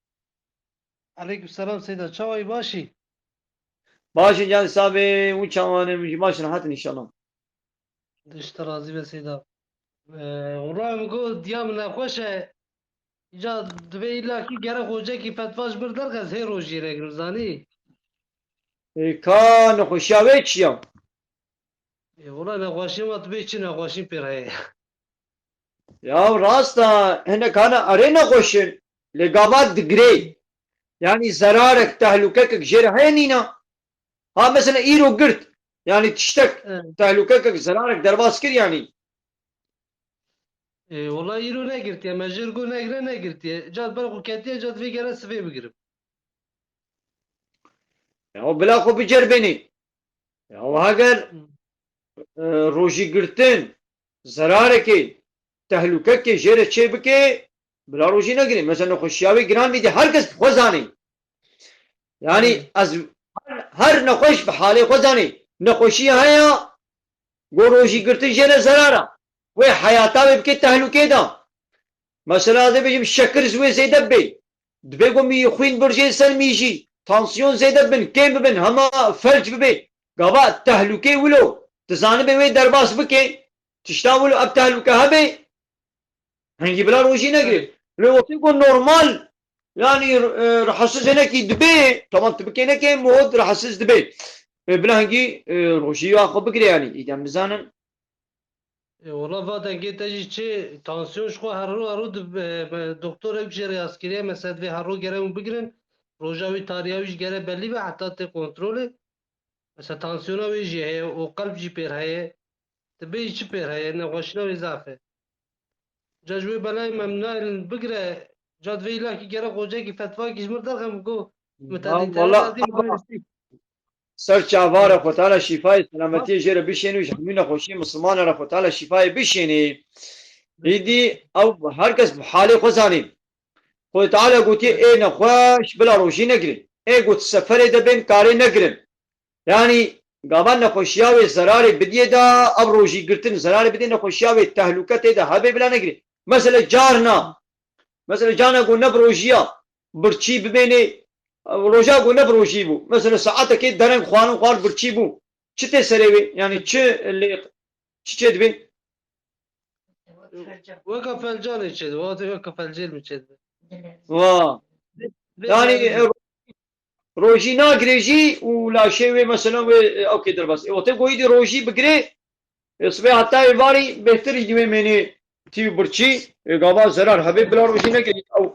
Aleykum selam Seyda, çawayî, başî? Başî can sabê, hûn çawan in, ji baş rehat in inşallah. Dişt razî be Seyda. Ee, Wala min got diya min nexweş e. Îca divê îlla kî gerek hocekî fetva ji min derxe, ez hê rojî negirim, zanî? Ê, ka nexweşiya wê çi ya? Ê, wala nexweşî ma tu bê çi nexweşî pêr heye? Ya rast e, hinek hane erê nexweş in, lê gava digirê. Yani zerarek, tehlûkekek jê re heye nîna? Ha mesela îro girt. Yani tiştek, Evet. tehlûkekek, zerarek derbas kir yani. Ê, wala îro negirtiye, me jê re got negire negirtiye. Ca ber xwe ketiye, ca divê gere sivê bigirim. Ya bila xwe bicerbênê. Ya heger, Hı. e, rojî girtin, zerarekê, tehlûkekê jê re çê bike, bila rojî negirê. Mesela nexweşiya wê giran bî de her kes bi xwe zanê. Yani Hı. ez her, her nexweş bi halê xwe zanê. Nexweşiya heye, Go rojî girtin jê re zerar e. Wê heyata wê bike tehlûkê de. Mesela ez ê bêjim şekir ji wê zêde bê. Dibê go mî xwîn birjê ser mî jî. Tansiyon zêde bin, kêm bibin, hema felc bibe. Gava tehlûkê wilo. Tu zanibê wê derbas bike. Tişta wilo ev tehlûke hebe. Hingî bila rojî negirê. Evet. Lê wextê ku normal, yani, e, rahatsiz hinekî dibe, tamam tu bikê nekê, mod rahatsiz dibe. E, bila hingî, e, rojî ya xwe bigirê yani. Îdem bizanin. E, wala va dengê te jî çi, tansiyon ji xwe her ro, her ro di, e, e, doktorek jê rêyazkiriye, mesela divê her ro gere hûn bigirin. Roja wî tariya wî jî gere belî be, heta tê kontrolê. Mesela tansiyona wê jî heye û qelb jî pêr heye. Ti bê jî çi pêr heye? Nexweşîna wê zaf e. Ca ji wê belayê me min nayêlin bigire. Ca divê îlakî gerek hocekî fetvakî ji min derxe min got. Min te Ya, dîtene wala, verdî ev rastî. Ser çava re Xwe Teala şîfayê selametiyê jê re bişênî û ji hemû nexweşiyê misilmanan re Xwe Teala şîfayê bişênî. Îdî ew her kes bi halê xwe zanî. Xwedê Teala gotiye, ê nexweş bila rojî negirin. Ê ku di seferê de bên karê negirin. Yanî gava nexweşiya wê zerarê bidiyê de, ev rojî girtin zerarê bidê, nexweşiya wê tehlûke tê de hebe bila negirin. Mesele carna, mesele carna ku ne bi rojiya birçî bibênê, roja ku ne bi rojî bû. Mesele saetekê dereng xwarin xwar birçî bû. Çi tê serê wê? Yanî çi lê, çi çê dibê? Weka felcanê çêdibe, wate weka felcêl mi çêdibe. Wa. Vê Yanî, vê e, rojî nagirê jî û laşê wê, mesela, wê, e, ew kê derbas. E, wate goyî dî rojî bigirê, e, sibê heta êvarî bêhtir jî wê mênê tî û birçî, e, gava zerar hebe bila rojî negirê. Ew,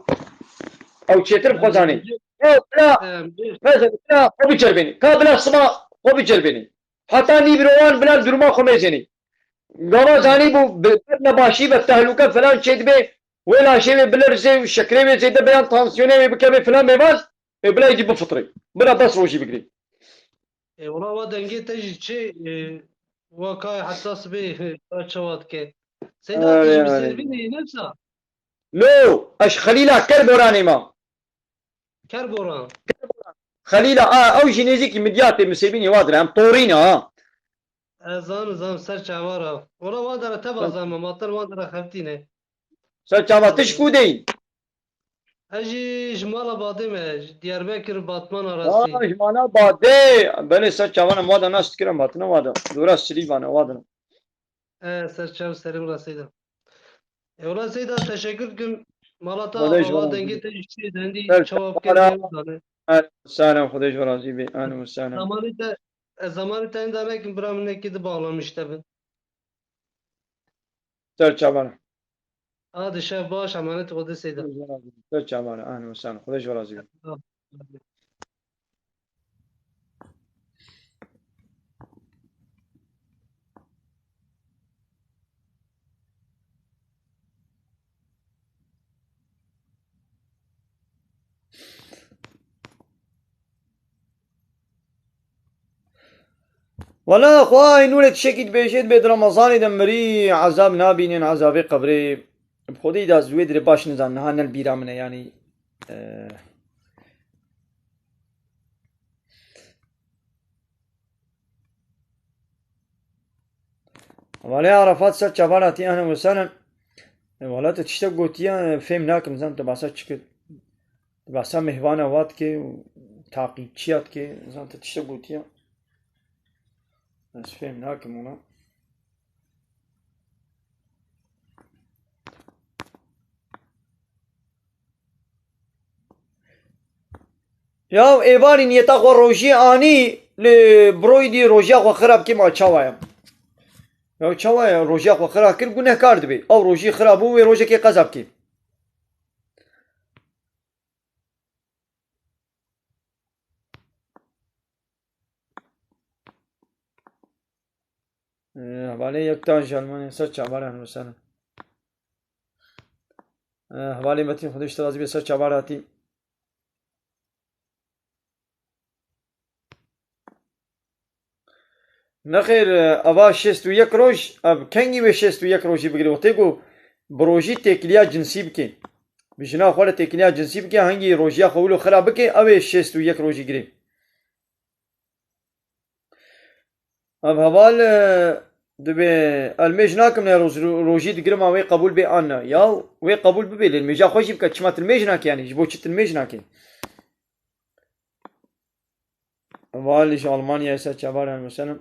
ew çêtir bi xwe zanê. Ew bila, Em, vê- mesela, bila xwe bicerbênê. Ka bila siba xwe bicerbênê. Heta nîvroyan bila duruma xwe mêzênê. Gava zanîbû bi nebaşî ve tehlûke falan çêdibe, wê laşê wê bilirzê û şekerê wê zêde be yan tansiyonê wê bikeve filan mêvan, e, bila êdî bifitirê. Bila bes rojî bigirê. E, wala wa dengê te jî çi, e, wa kay heta sibê, e, çawa dike. Seyda, tu jî Ay, ay. Misêrbînê yî, ne wisa? Lo, ez Xelîla Kerboranê ma. Kerboran. Xelîla, a, ew jî nêzîkî Midyatê, Misêbînê wa dire, em Torîne ha. Ez zanim, zanim, ser çava re. Wala wan dere teva zanim, ma te li wan dere xebitîne. Ser çava, tu ji ku deyî? Ez jî ji mala badê me, ji Diyarbekir Batman arasî. Aa, ji mala badê. Belê, ser çava ne, wa de nas dikirin, batine wa de. Dora Silîvan e, wa de. E, ser çav serê wila Seyda. E, wila Seyda, teşekkür dikim. Mala te Xwedê ji ava, we razî dengê be. Te jî çê dendî, Ser çawa çava bikin ra. Nêzane. Ahlen we sahlen, Xwedê ji we razî be. Ahlen we sahlen. Zamanê te, e, zamanê te enda nekin, bira min nekê di bağlamış te bin. Ser çava ra. Hadi şev baş, emanet Xwedê Seyda. Ser çava ra. Ahlen we sahlen. Xwedê ji we razî be. Sağ ol. Wela, xwe Aynûrê tiştekî dibêje, dibê di Remezanê de mirî, ezab nabînin, ezabê qebrê. Bi xwedî da ez wê dirê baş nizanim, niha ne li bîra min e, yanî, e, Hevalê Arafat ser çavan hatî, ehlen we sehlen. E, wela te tiştek gotiye, e, fêm nakim, zan te behsa çi kir. Te behsa mêhvana wa dike û taqîbçiya dike, zan te tiştek gotiye. Ez fêm nakim wela. Ya êvarî niyeta xwe rojiyê anî, lê bi royî dî rojiya xwe xira bikê, ma çawa ye? Ya çawa ye rojiya xwe xira kir, gunehkar dibê. Ew rojî xira bû, wê rojekê qeza bikê. Ee, hevalê yek tan ji Almanya ser çavan, ehlen we sehlen. Ee, hevalê Metin, Xwedê ji te razî be, ser çavan hatî. Nexêr, e, eva şêst û yek roj, ev kengî wê şêst û yek rojî bigire? Wextê ku bi rojî têkiliya cinsî bike, bi jina xwe re têkiliya cinsî bike, hengî rojiya xwe wilo xira bike, ew ê şêst û yek rojî girê. Ev heval, e, dibê, ez li mêj nakim, ne roz-, rojî digirim, a wê qebûl bê an ne. Ya wê qebûl bibê, lê li mêja xwe jî bike, çima tu li mêj nake, yanî ji bo çi tu li mêj nake? Heval ji Almanyayê ser çavan, ehlen we sehlen.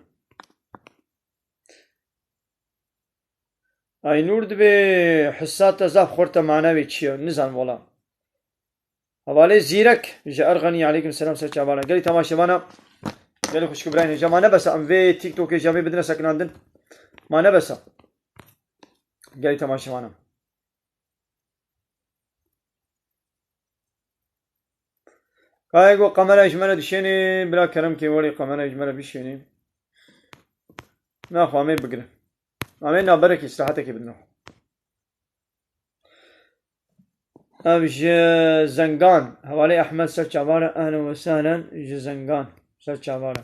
Aynûr dibê hisa te zaf xurt e, mana wê çi ye? Nizan wela. Hevalê Zîrek ji Erxenî, aleykum selam, ser çavana. Gelî temaşevana, gelî xwişk û birayên hêja, ma nebesa em vê TikTokê jî em vê bidine sekinandin. Ma nebesa. Gelî temaşevana. Kayê go kamera ji me re dişênê, bila kerem kê werê kamera ji me re bişênê. Naxwe em ê bigire. Em ê naberekî îstirahetekê bidin. Ev ji Zengan. Hevalê Ehmed ser çavare. Ehlen we sehlen ji Zengan. Ser çavare.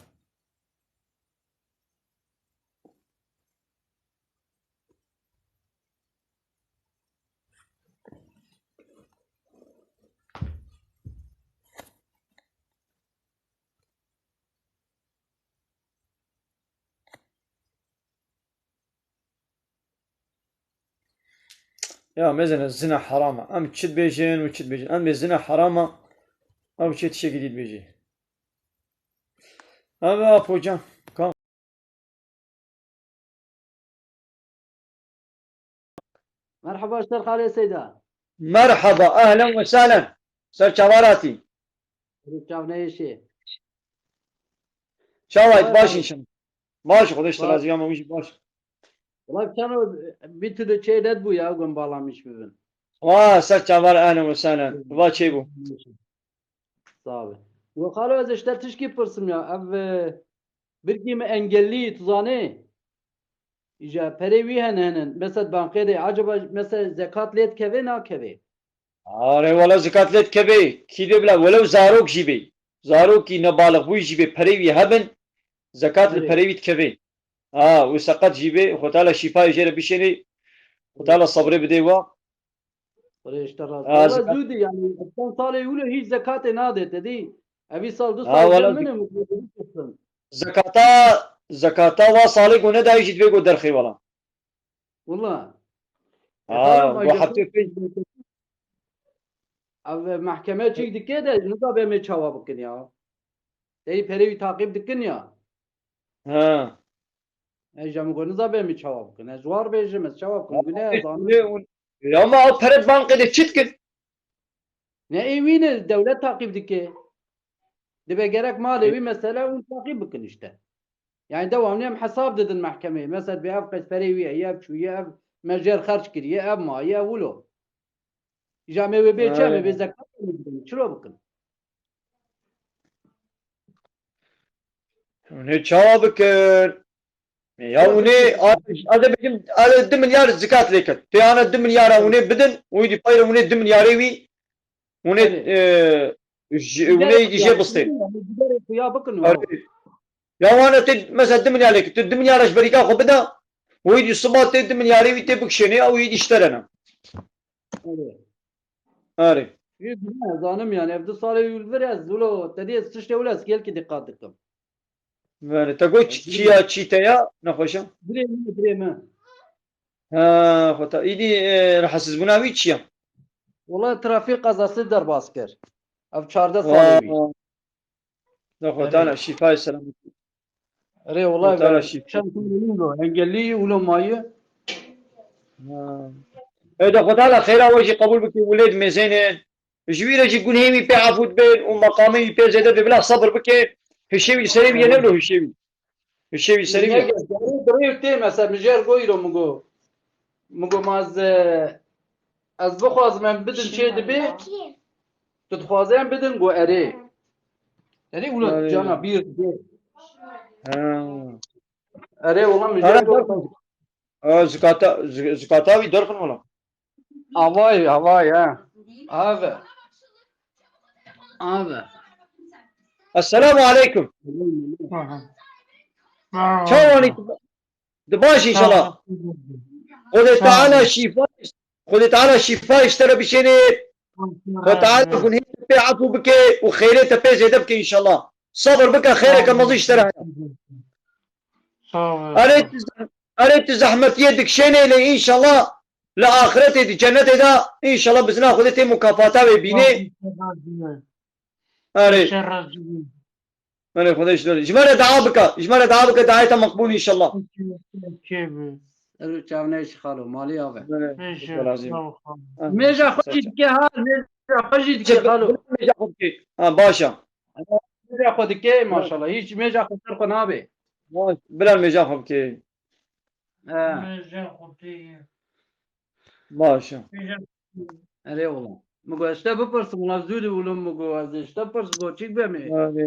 Ya mezene zina herama. Em çi dibêjin û çi dibêjin. Em bê zina herama. Ew çi tiştekî dî dibêjî. Ev e Apo can. Ka- Merhaba, ji te re xalê Seyda. Merhaba, ehlen ve sehlen. Ser çavan hatî. Çav neyêşê. Çawa yî, baş inşallah. Baş, Xwedê ji te razî, ya me wî jî baş. Wala çend roj bî tu de çê nedibû ya, gum bala min jî bibin. Wa, ser çavan, ehlen ve sehlen. Va çê bû. Sağ ol. Yo xalo, ez ji te tişkî pirsim ya. Ev, e, birkî min engellî, tu zanê? Îja perê wî hene hene. Mesela bankê de, acaba mesela zekat lê dikeve, nakeve? Are wala zekat lê dikeve. Kî dê bila, welew zarok jî bê. Zarokî nebalixbûyî jî bê, perê wî hebin, zekat li Erê. perê wî dikeve. Ha, wisa qet jî bê, Xwe Teala şîfayê jê re bişênê, Xwe Teala sebrê bidê wa. Xwedê ji te razî. Ha, Wala zekat. Zû dî, yani, çend salê wilo hîç zekatê nade, te dî. Evî sal du Ha, sal wala cem min e, zek-, min xwe dî kestin. Zekata, zekata wa salê ku nedayî jî divê ku derxê wala. Wala. E, Ha, tamam, bu ay, hafte pênc. Ev mehkeme çîk dike de, nizabe me çawa bikin ya. Teyî perê wî taqîb dikin ya. Ha. Ez jî min got, nizabe min çawa bikin. Ez ji war bêjim, ez çawa bikim? Gune ez zanim. Ya ma ew pere bankê de çi dikin? Ne ê wî ne, dewlet taqîb dike. Dibe gerek malê E- wî mesele hûn taqîb bikin işte. Yani dewamlı em hesab didin mehkemeyê. Mesela bi ev qeyd perê wî ye, ev çûye, ev me jêr xerc kiriye, ev maye, ev wilo. Îja me wê bê çi, em ê bê zekat em ê bidin. Çilo bikin? Hûn ê çawa bikin? Ya hûn ê, ez ê bêjim, ez ê du milyar zekat lê kir. Tê ana du milyara hûn ê bidin, û îdî payre hûn ê du milyarê wî, hûn ê, Erê. e, ji, hûn ê îdî jê bistên. Giderê xuya bikin. Erê. Ya wana tê, mesela du milyar lê kir. Tu du milyara ji berîka xwe bida, û îdî siba tê du milyarê wî tê bikişênê, ew îdî ji te re ne. Erê. Erê. Yê, ne, zanim yani, ev du salê wî li vir ez, wilo, te dî ez tiştê wilo ez gelkî diqat dikim. Belê, te got çi-, çi ya, çî te ya, nexweşa? Birê min, birê min. Ha, xwe ta-, îdî, e, rahatsizbûna wî çi ya? Wala trafîk qezasî derbas kir. Ev çardeh salê wî. Wa-, Da Xwe Teala şîfayê selametî. Erê, wala Xwe Teala şîfayê. Çend salê min lo, engellî wilo maye. Ha. E, da Xwe Teala xêra we jî qebûl bike, welêt mêzêne. Ji wî re jî gunhê wî pê efû dibin û meqamê wî pê zêde dibe. Bila sebir bike. Hişê wî li serê wî ye, ne wilo hişê wî. Hişê wî li serê wî ye. Nege, zarê dirêv tê, mesela, min jê re got îro, min got, min got, ma ez, ez bixwazim em bidin çê dibê, tu dixwazê em bidin, got, erê. Erê, wilo cana bîr dibê. Ha. Erê, wilo min jê re got. Aa, zikata, zi-, zikata wî derxin wala. Avay, avay, ha. Ave. Ave. Esselamu aleykum. Aha. Çawanî tu, tu baş inşallah. Xwedê Teala şîfa, Xwedê Teala şîfa ji te re bişêne. Xwedê Teala gunhê te pê efû bike û xêrê te pê zêde bike inşallah. Sabir bike, xêreke mezin ji te re heye. Sağ ol. Erê tu zeh-, erê tu zehmetiyê dikişênê lê inşallah li axiretê di cennetê de inşallah bizina Xwedê tê mukafata wê bînê. Erê. Erê Xwedê ji, ji me re dua bike. Ji me re dua bike, duayê te meqbûl inşallah. Erê çavneyşî xalo, malî ave. Erê, Xwedê razî be. Mêja xwe jî dike ha, mêja xwe jî dike xalo. Mêja xwe dike. Ha, baş e. Mêja xwe dike, maşallah. Hîç mêja xwe ser xwe nabe. Baş, bila mêja xwe bike. He. Mêja xwe bike. Baş e. Mêja. Erê wala. Min got, ez ji te bipirsim, wala zû dî wilo min got, ez ji te pirs got, çîk be me. Erê.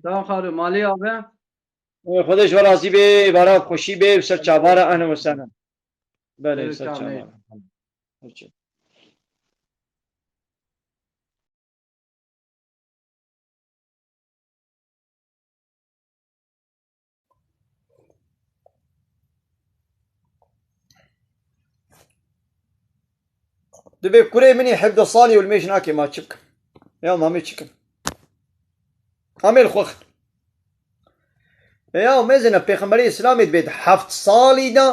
Tamam xalo, malê ya be. Xwedê ji we razî be, bara xweşî be, ser çavara, ehlen we sehlen. Belê, ser çavara. Divê kurê min î hevdeh salî û li mêj nake, ma çi bikim? Ya ma em ê çi bikin? Em ê li xwe xin. Ya mêzine pêxemberê Îslamê dibê di heft salî de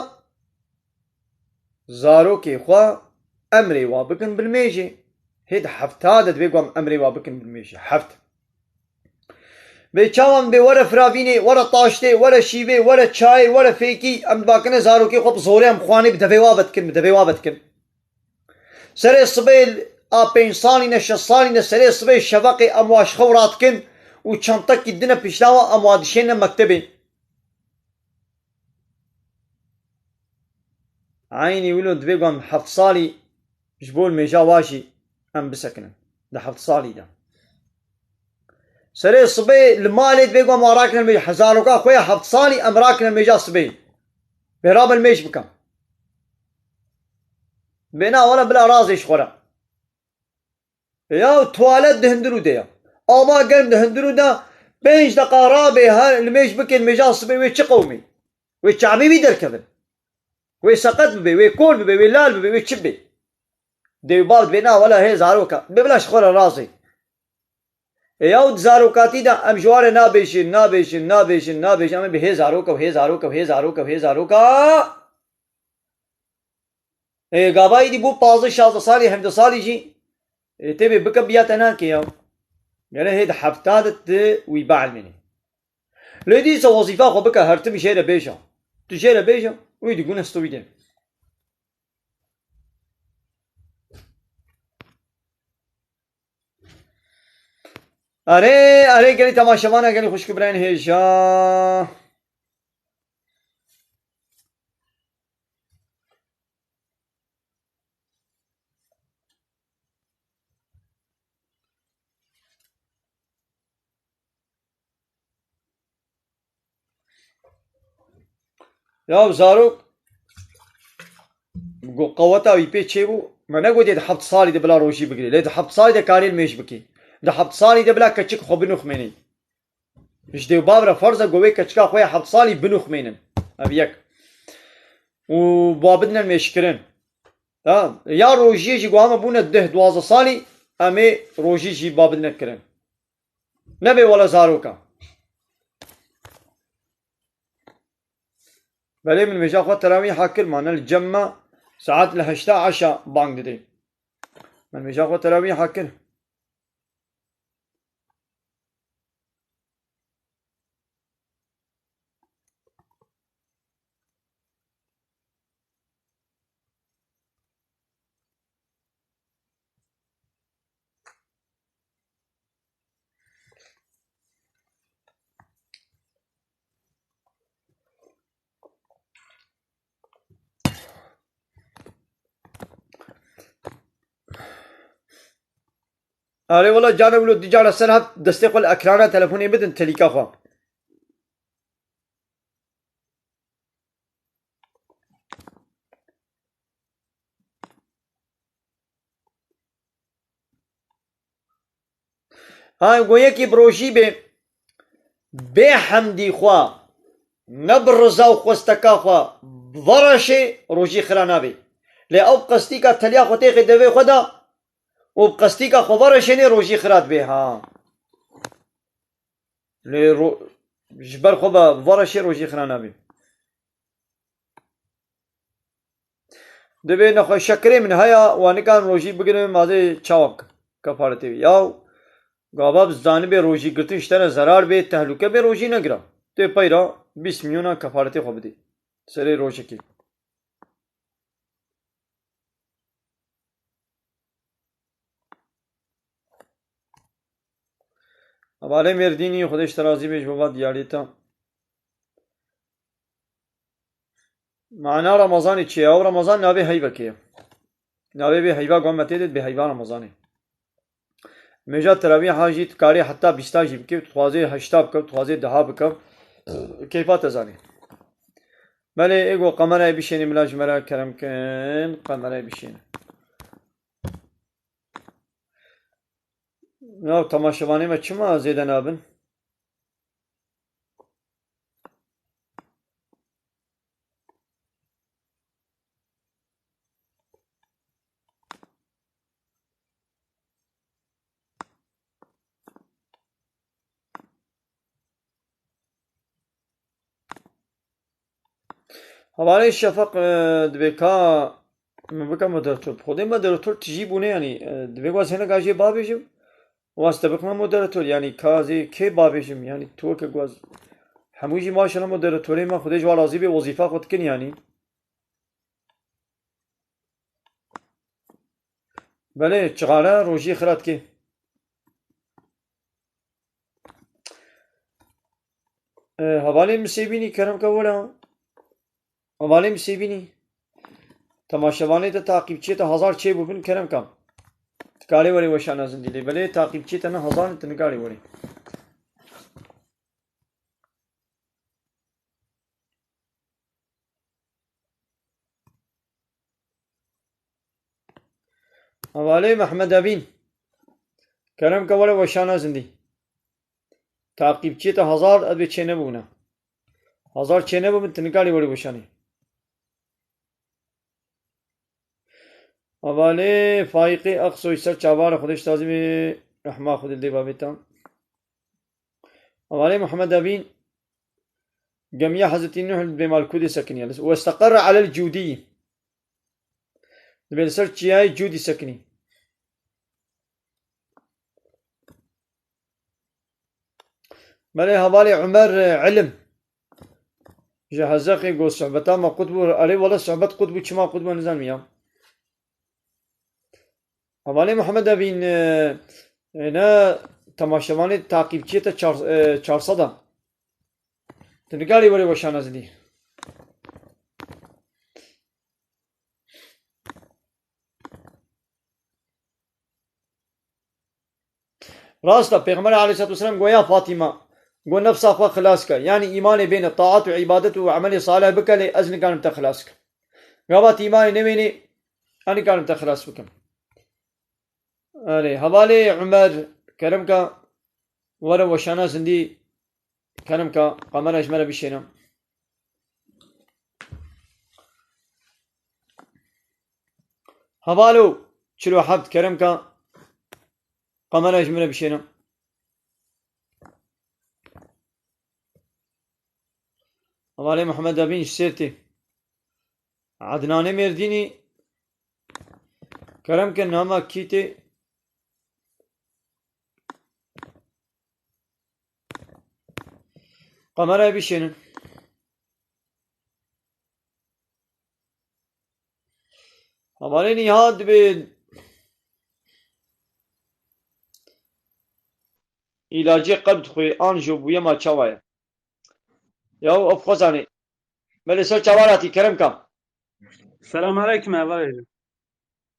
zarokê xwe emrê wa bikin bilmêjê. Hê di hefta de divê ku em emrê wa bikin bilmêjê. Heft. Bê çawan bê were firavînê, were taştê, were şîvê, were çayê, were fêkî, em dibakine zarokê xwe bi zorê em xwanê bi devê wa vedikin, bi devê wa vedikin. Serê sibê a pênc salî ne, şeş salî ne, serê sibê şeveqê em wa ji xew radikin û çantekî dine pişta wa em wa dişêne mektebê. Eynî wilo divê ku em heft salî ji bo nimêja wa jî em bisekinin. Di heft salî de. Serê sibê li malê divê ku em wa rakine nimêja, hezaroka xwe ya heft salî em rakine nimêja sibê. Bê rabe nimêj bikim. Bê na wele bila razê ji xwe re. Ya tuwalet di hundirû de ya. Ava germ di hundirû de, pênc deqa rabe her nimêj bike, nimêja sibê wê çi qewimê? Wê çavê wî derkevin. Wê seqet bibe, wê kor bibe, wê lal bibe, wê çi bibe? Dê û bav dibê na wela hê zaroka. Bê bila ji xwe re razê. E yaw di zarokatî de em ji wan re nabêjin, nabêjin, nabêjin, nabêjin. Em ê bi hê zaroka û hê zaroka û hê zaroka û hê zaroka. E, gava êdî bû pazdeh, şazdeh salî, hevdeh salî jî, e, tê bê bike biya te nake ya. Gere hê di hefta de tu wî bielmênî. Lê dîsa wezîfa xwe bike, her tim jê re bêje. Tu jê re bêje, wî digune stû wî dê. Erê, erê, gelî temaşevana, gelî xwişk û birayên hêja. Ya zarok, go qeweta wî pê çêbû, me negot yê di heft salî de bila rojî bigirê. Lê di heft salî de karê nimêj bikê. Di heft salî de bila keçik xwe binuxmênê. Ji dê û bav re ferz e ku wê keçika xwe ya heft salî binuxmênin. Ev yek. Û ba bidine nimêjkirin. Ya, ya rojiyê jî ku hema bûne deh duwazdeh salî, em ê rojî jî ba bidine kirin. Nebe wele zaroka. Belê min nimêja xwe terawîha kir, ma ne li cem me saet li heşta eşa bang didê. Min nimêja xwe terawîha kir. Erê wela cane wilo, dî cara ser hat destê xwe li ekrana telefonê bidin telîka xwe. Ha, go yekî bi rojî bê, bê hemdî xwe, ne bi riza û xwesteka xwe, bivereşê, rojî xira nabê. Lê ew bi qestîka teliya xwe têxê devê xwe de û bi qestîka xwe vereşênê rojî xira dibê, ha. Lê ro-, ji ber xwe ve vereşê rojî xira nabê. Divê nexwe şekerê min heye, wa nikan rojî bigirim, mazê çawa k-, kefaretê wî. Yaw, gava bi zanibê rojî girtin ji te re zerar bê, tehlûke bê, rojî negira. Tê peyra bîst milyona kefaretê xwe bidê. Serê rojekê. Hevalê Mêrdînî, Xwedê ji te razî bê ji bo va diyariyê te. Mana Ramazanê çi ye? Ew Ramazan navê heyvekê ye. Navê vê heyva ku me tê de dibê heyva Ramazanê. Mêja terawîha jî tu karê heta bîsta jî bikê, tu dixwazê heşta bike, tu dixwazê deha bike. Keyfa te zanê. Belê, ê go kamerayê bişênê, bila ji me re kerem kin, kamerayê bişêne. Ya temaşevanê me çima zêde nabin? Hevalê Şefeq, e, dibê ka Min bike moderator. Bi Xwedê moderator tijî bûne, yanî, e, divê waz hinek a jê babêjim. Waz te bikime moderator, yanî ka ez ê kê babêjim, yanî tu weke waz. Hemû jî maşallah moderatorê me, Xwedê ji wan razî be, wezîfa xwe dikin, yanî. Belê, çixare rojî xira dike. E, hevalê Misêbînî, kerem ke were. Hevalê Misêbînî. Temaşevanê te, taqîbçiyê te hezar çêbûbin, kerem ke. Tu karê werê weşana zindî lê. Belê, taqîbçiyê te ne hezar in, tu nikarê werê. Hevalê Mehmed Evîn. Kerem ke were weşana zindî. Taqîbçiyê te hezar, ez bê çênebûne. Hezar çênebûbin, tu nikarî werî weşanî. Hevalê Faîqê Aksoy, ser çavara Xwedê ji tazî bê, rehma Xwedê li dê babê te. Hevalê Muhammed Evîn, gemiya Hezretî Nuh li Bêmalkûdê sekiniye. Westeqerre alel Cûdî. Dibê li ser çiyayê Cûdî sekinî. Belê hevalê Umer, e, Ilim. Ji Hezexê got, sohbeta me qut bû. Erê wele sohbet qut bû, çima qut bû nizanim ya. Hevalê Muhammed Evîn, e, e, ne temaşevanê taqîbçiyê te çar, e, çar sed a. Tu nikarî werê weşana zidî. Rast e, Pêxember aleyhissalatu vesselam got, ya Fatîma, got, nefsa xwe xilas ke. Yanî îmanê bêne, taat û îbadet û emelê salih bike, lê ez nikarim te xilas kim. Gava tu îmanê newênî, ez nikarim te xilas bikim. Erê, hevalê Umer, kerem ke, were weşana zindî, kerem ke, kamera ji me re bişêne. Hevalo, çil û heft, kerem ke, kamera ji me re bişêne. Hevalê Muhammed Evîn ji Sêrtê. Ednanê Mêrdînî, kerem ke, nama kî tê? Kamerayê bişênin. Hevalê Nîhat dibê îlacê qelb dixwê, anjo bûye ma çawa ye? Ya ev xwe zanê. Belê ser çavan hatî, kerem ka. Selam aleykum hevalê.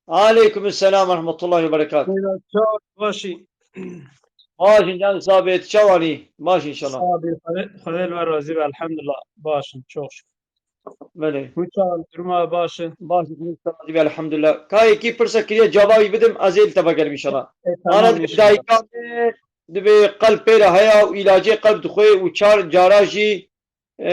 Aleykum selam ve rahmetullahi ve berekat. Çawa, başî? Baş in can sabê, tu çawanî? Baş inşallah. Sabê, Xwedê, Xwedê li we razî be, elhamdulillah. Baş in, çok şükür. Belê. Hûn çawan, duruma baş e? Baş in, Xwedê razî be, elhamdulillah. Ka yekî pirse kiriye, cevabî bidim, ez ê li te vegerim inşallah. E, tamam, Ana inşallah. Dayika me dibê qelb pê re heya û îlacê qelb dixwê û çar cara jî e,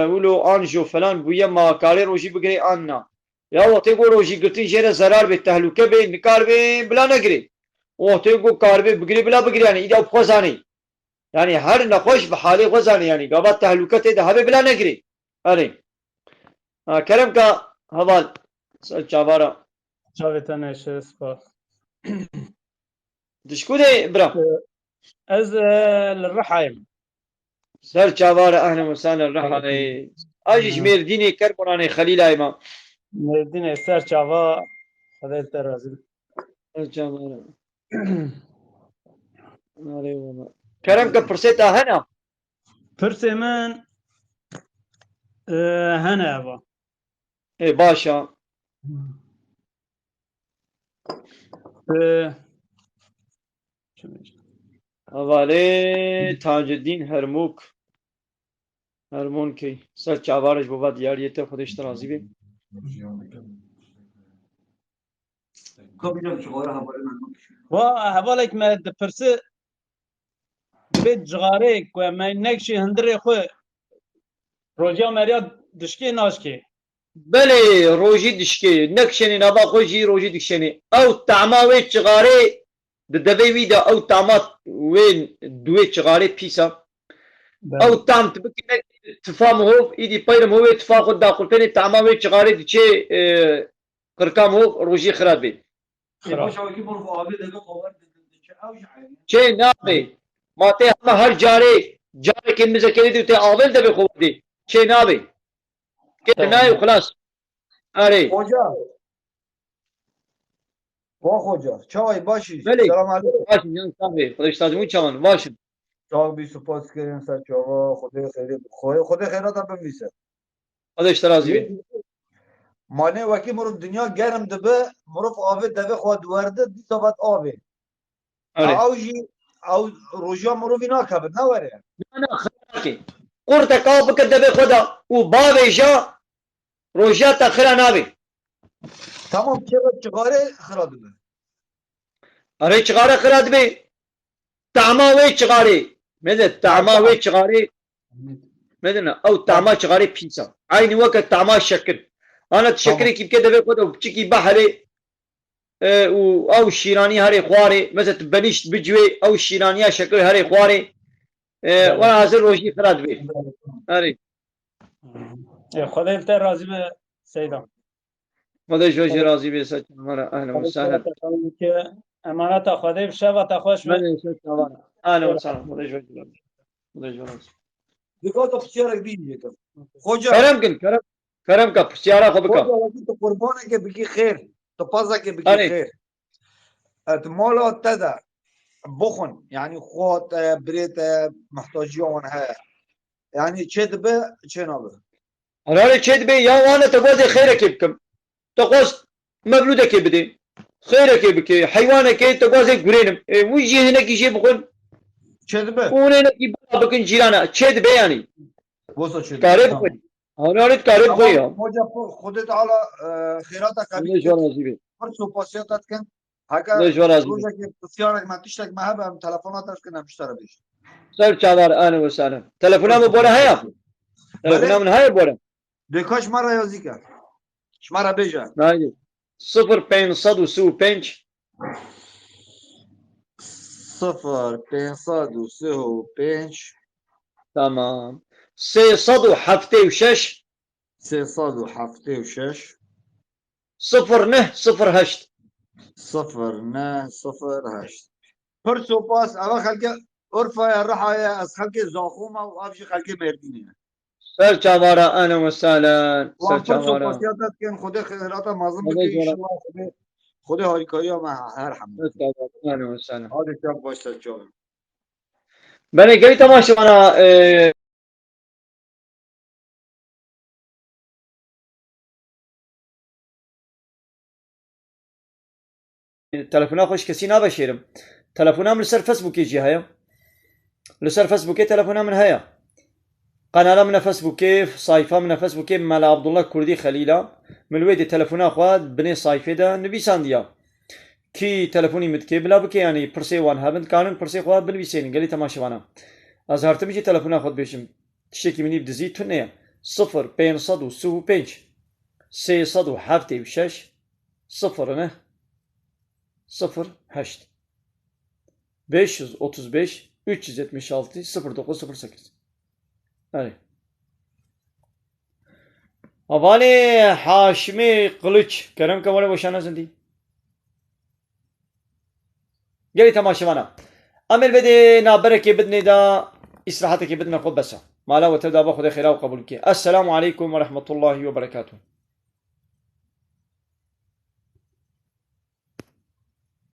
wilo anjo falan bûye, ma karê rojî bigirê an na? Ya wextê ku rojî girtin jê re zerar bê, tehlûke bê, nikar bê bila negirê. Wextê ku kar bê bigirê bila bigirê, yanî îda bi xwe zanê. Yanî her nexweş bi halê xwe zanê, yanî gava tehlûke tê de hebe bila negirê. Erê. Ha, kerem ka heval ser çavara. Çavê te neşe, spas. Dişkû de bira. Ez, e, li Rihayê me. Ser çavare, ehlen ve sehlen, Rihayê. Aleyküm. Aj ji Mêrdînê, Kerboranê, Xelîlayê me. Mêrdînê ser çava, Xwedê li te razî be. Ser çavare. Arê wala. Kerem ke, pirsê te hene? Pirsê min, e, hene eva. Ê, baş e. Ee, Hevalê Taceddîn Hermûk. Hermûnkê. Ser çavarê ji bo va diyariyê te, Xwedê ji te razî be. Wa hevalek me dipirse, divê cixarê ku em nekişê hundirê xwe, roja meriya dişkê naşkê? Belê, rojî dişkê. Nekişênê nava xwe jî rojî dikişênê. Ew tahma wê cixarê di devê wî de, ew tahma wê duwê cixarê pîs e. Belê. Ew tam tu bikine tifa mihov, îdî peyrim hovê tifa xwe daxurtênê, tahma wê cixarê diçê, e, Qirka mirov rojî xira dibê. Ê, xira. Paşa wekî mirov avê devê xwe werdidin, diçe ew jî eynî. Çê nabê. Ma tê hema her carê, carekê mizekerê dî tê avê devê xwe werdê. Çê nabê. Kê Tamam. nayê xilas. Erê. Hoca. Wa hoca. Çaway başî. Belê. Selam aleyküm. Başî, can sabê. Xwedê ji tazî çawan. Başim. Çaw bî, spas kirin ser çava. Xwedê xêrê. Xwedê, Xwedê xêrata binvîse. Xwedê ji te razî be. Mane wekî mirov dinya germ dibe, mirov avê devê xwe diwerde, dîsa vet avê. Erê. Ew jî, ew rojiya mirovî nakeve, ne were. Na, na, xira nake. Qurtek av bike devê xwe de û bavêje, rojiya te xira nabe. Tamam, çêve çixarê xira dibe. Erê, çixare xira dibe. Tahma wê çixarê. Mede, tahma wê çixarê. Medine, ew tahma çixarê pîs e. Eynî weke tahma şekir. Ana tu Tamam. şekirekî bike devê xwe de û piçikî beherê, e, û ew şîranî herê xwarê. Mesela tu benîşt bicwê, ew şîraniya şekir herê xwarê. E, Tamam. were hazir rojî xira dibê. Erê. E, Xwedê li te razî be Seyda. Xwedê ji we jî razî be, ser çavana. Ehlen we sehlen. Emaneta Xwedê bi şeva te xweş be. Belê, ser çavana. Ehlen we sehlen. Xwedê ji we jî razî be. Xwedê ji we razî be. Dikata pisyarek bî jê kim. Xoca. Kerem kin, kerem. Kerem ka, pisyara xwe bika. Xoca, wekî tu qurbaneke bikî xêr. Tu pazeke bikî Erê. xêr. Et mala te de bixwin. Yanî xwe te, birê te, mihtaciya wan heye. Yanî çê dibe, çê nabe. Herhalê çê dibe, ya wane te gazê xêrekê bikim. Te xwest mevlûdekê bidê. Xêrekê bikê, heywanekê te gazê gurênim. Ê, wî jî hinekî jê bixwin. Çê dibe. Û hinekî bala bikin cîrana. Çê dibe yanî. Wisa çê dibe. Karê Tamam. bixwin. Herhalê karê bixwin Tamam. ya. Hoca, Xwedê Teala, e, xêrata Xwedê kabîl ji we kir. razî be. Pir sopasiya te dikin. Heke Xwedê ji we razî be. rojekê pisyarek me, tiştek me hebe, em telefona te dikin, em ji te re bêjin. Ser çavar, ehlen we sehlen. Telefona min bore heye? Telefona Belê. min heye bore? Dê ka ji me re yazî ke. Ji me re bêje. Haydi. Sifir pênc sed û sî û pênc. Sifir pênc sed û sî û pênc. Tamam. Sê sed û heftê û şeş. Sê sed û heftê û şeş. Sifir neh sifir heşt. Sifir neh sifir heşt. Pir sopas, eva xelkê Urfaya, Rihaya, ez xelkê Zaxoma û ev jî xelkê Mêrdînê ye. Ser çavara, ehlen we sehlen. Wan Ser pir çavara. sopasiya te dikin, Xwedê xêrata mezin Xwedê bike, jara. înşallah Xwedê, Xwedê harîkariya me her hemû. Ser çavara, ehlen we sehlen. Hadi şev baş ser çavê. Belê, gelî temaşevana, e, Telefona xwe ji kesî naveşêrim. Telefona min li ser Facebookê jî heye. Li ser Facebookê telefona min heye. Qenala min e Facebookê, sayfa min e Facebookê, Mela Abdullah Kurdî Xelîl a. Min li wê dê telefona xwe binê sayfê de nivîsandiya. Kî telefonî min dike, bila bike, yanî pirsê wan hebin, dikarin pirsê xwe binivîsênin, gelî temaşevana. Ez hertim jî telefona xwe dibêjim. Tiştekî min î bi dizî tune ye. Sifir pênc sed û sî û pênc, sê sed û heftê û şeş, sifir neh, sifir heşt, beş yüz otuz beş, üç yüz yetmiş altı, sıfır dokuz, sıfır sekiz. Erê. Hevalê Haşimê Qiliç, kerem ke were weşana zindî. Gelî temaşevana. Em ê li vê dê naberekê bidinê da îstirahetekê bidine xwe bes e. Mala we tev da ba Xwedê xêra û qebûl bike. Esselamu aleykum ve rahmetullahi ve berekatuh.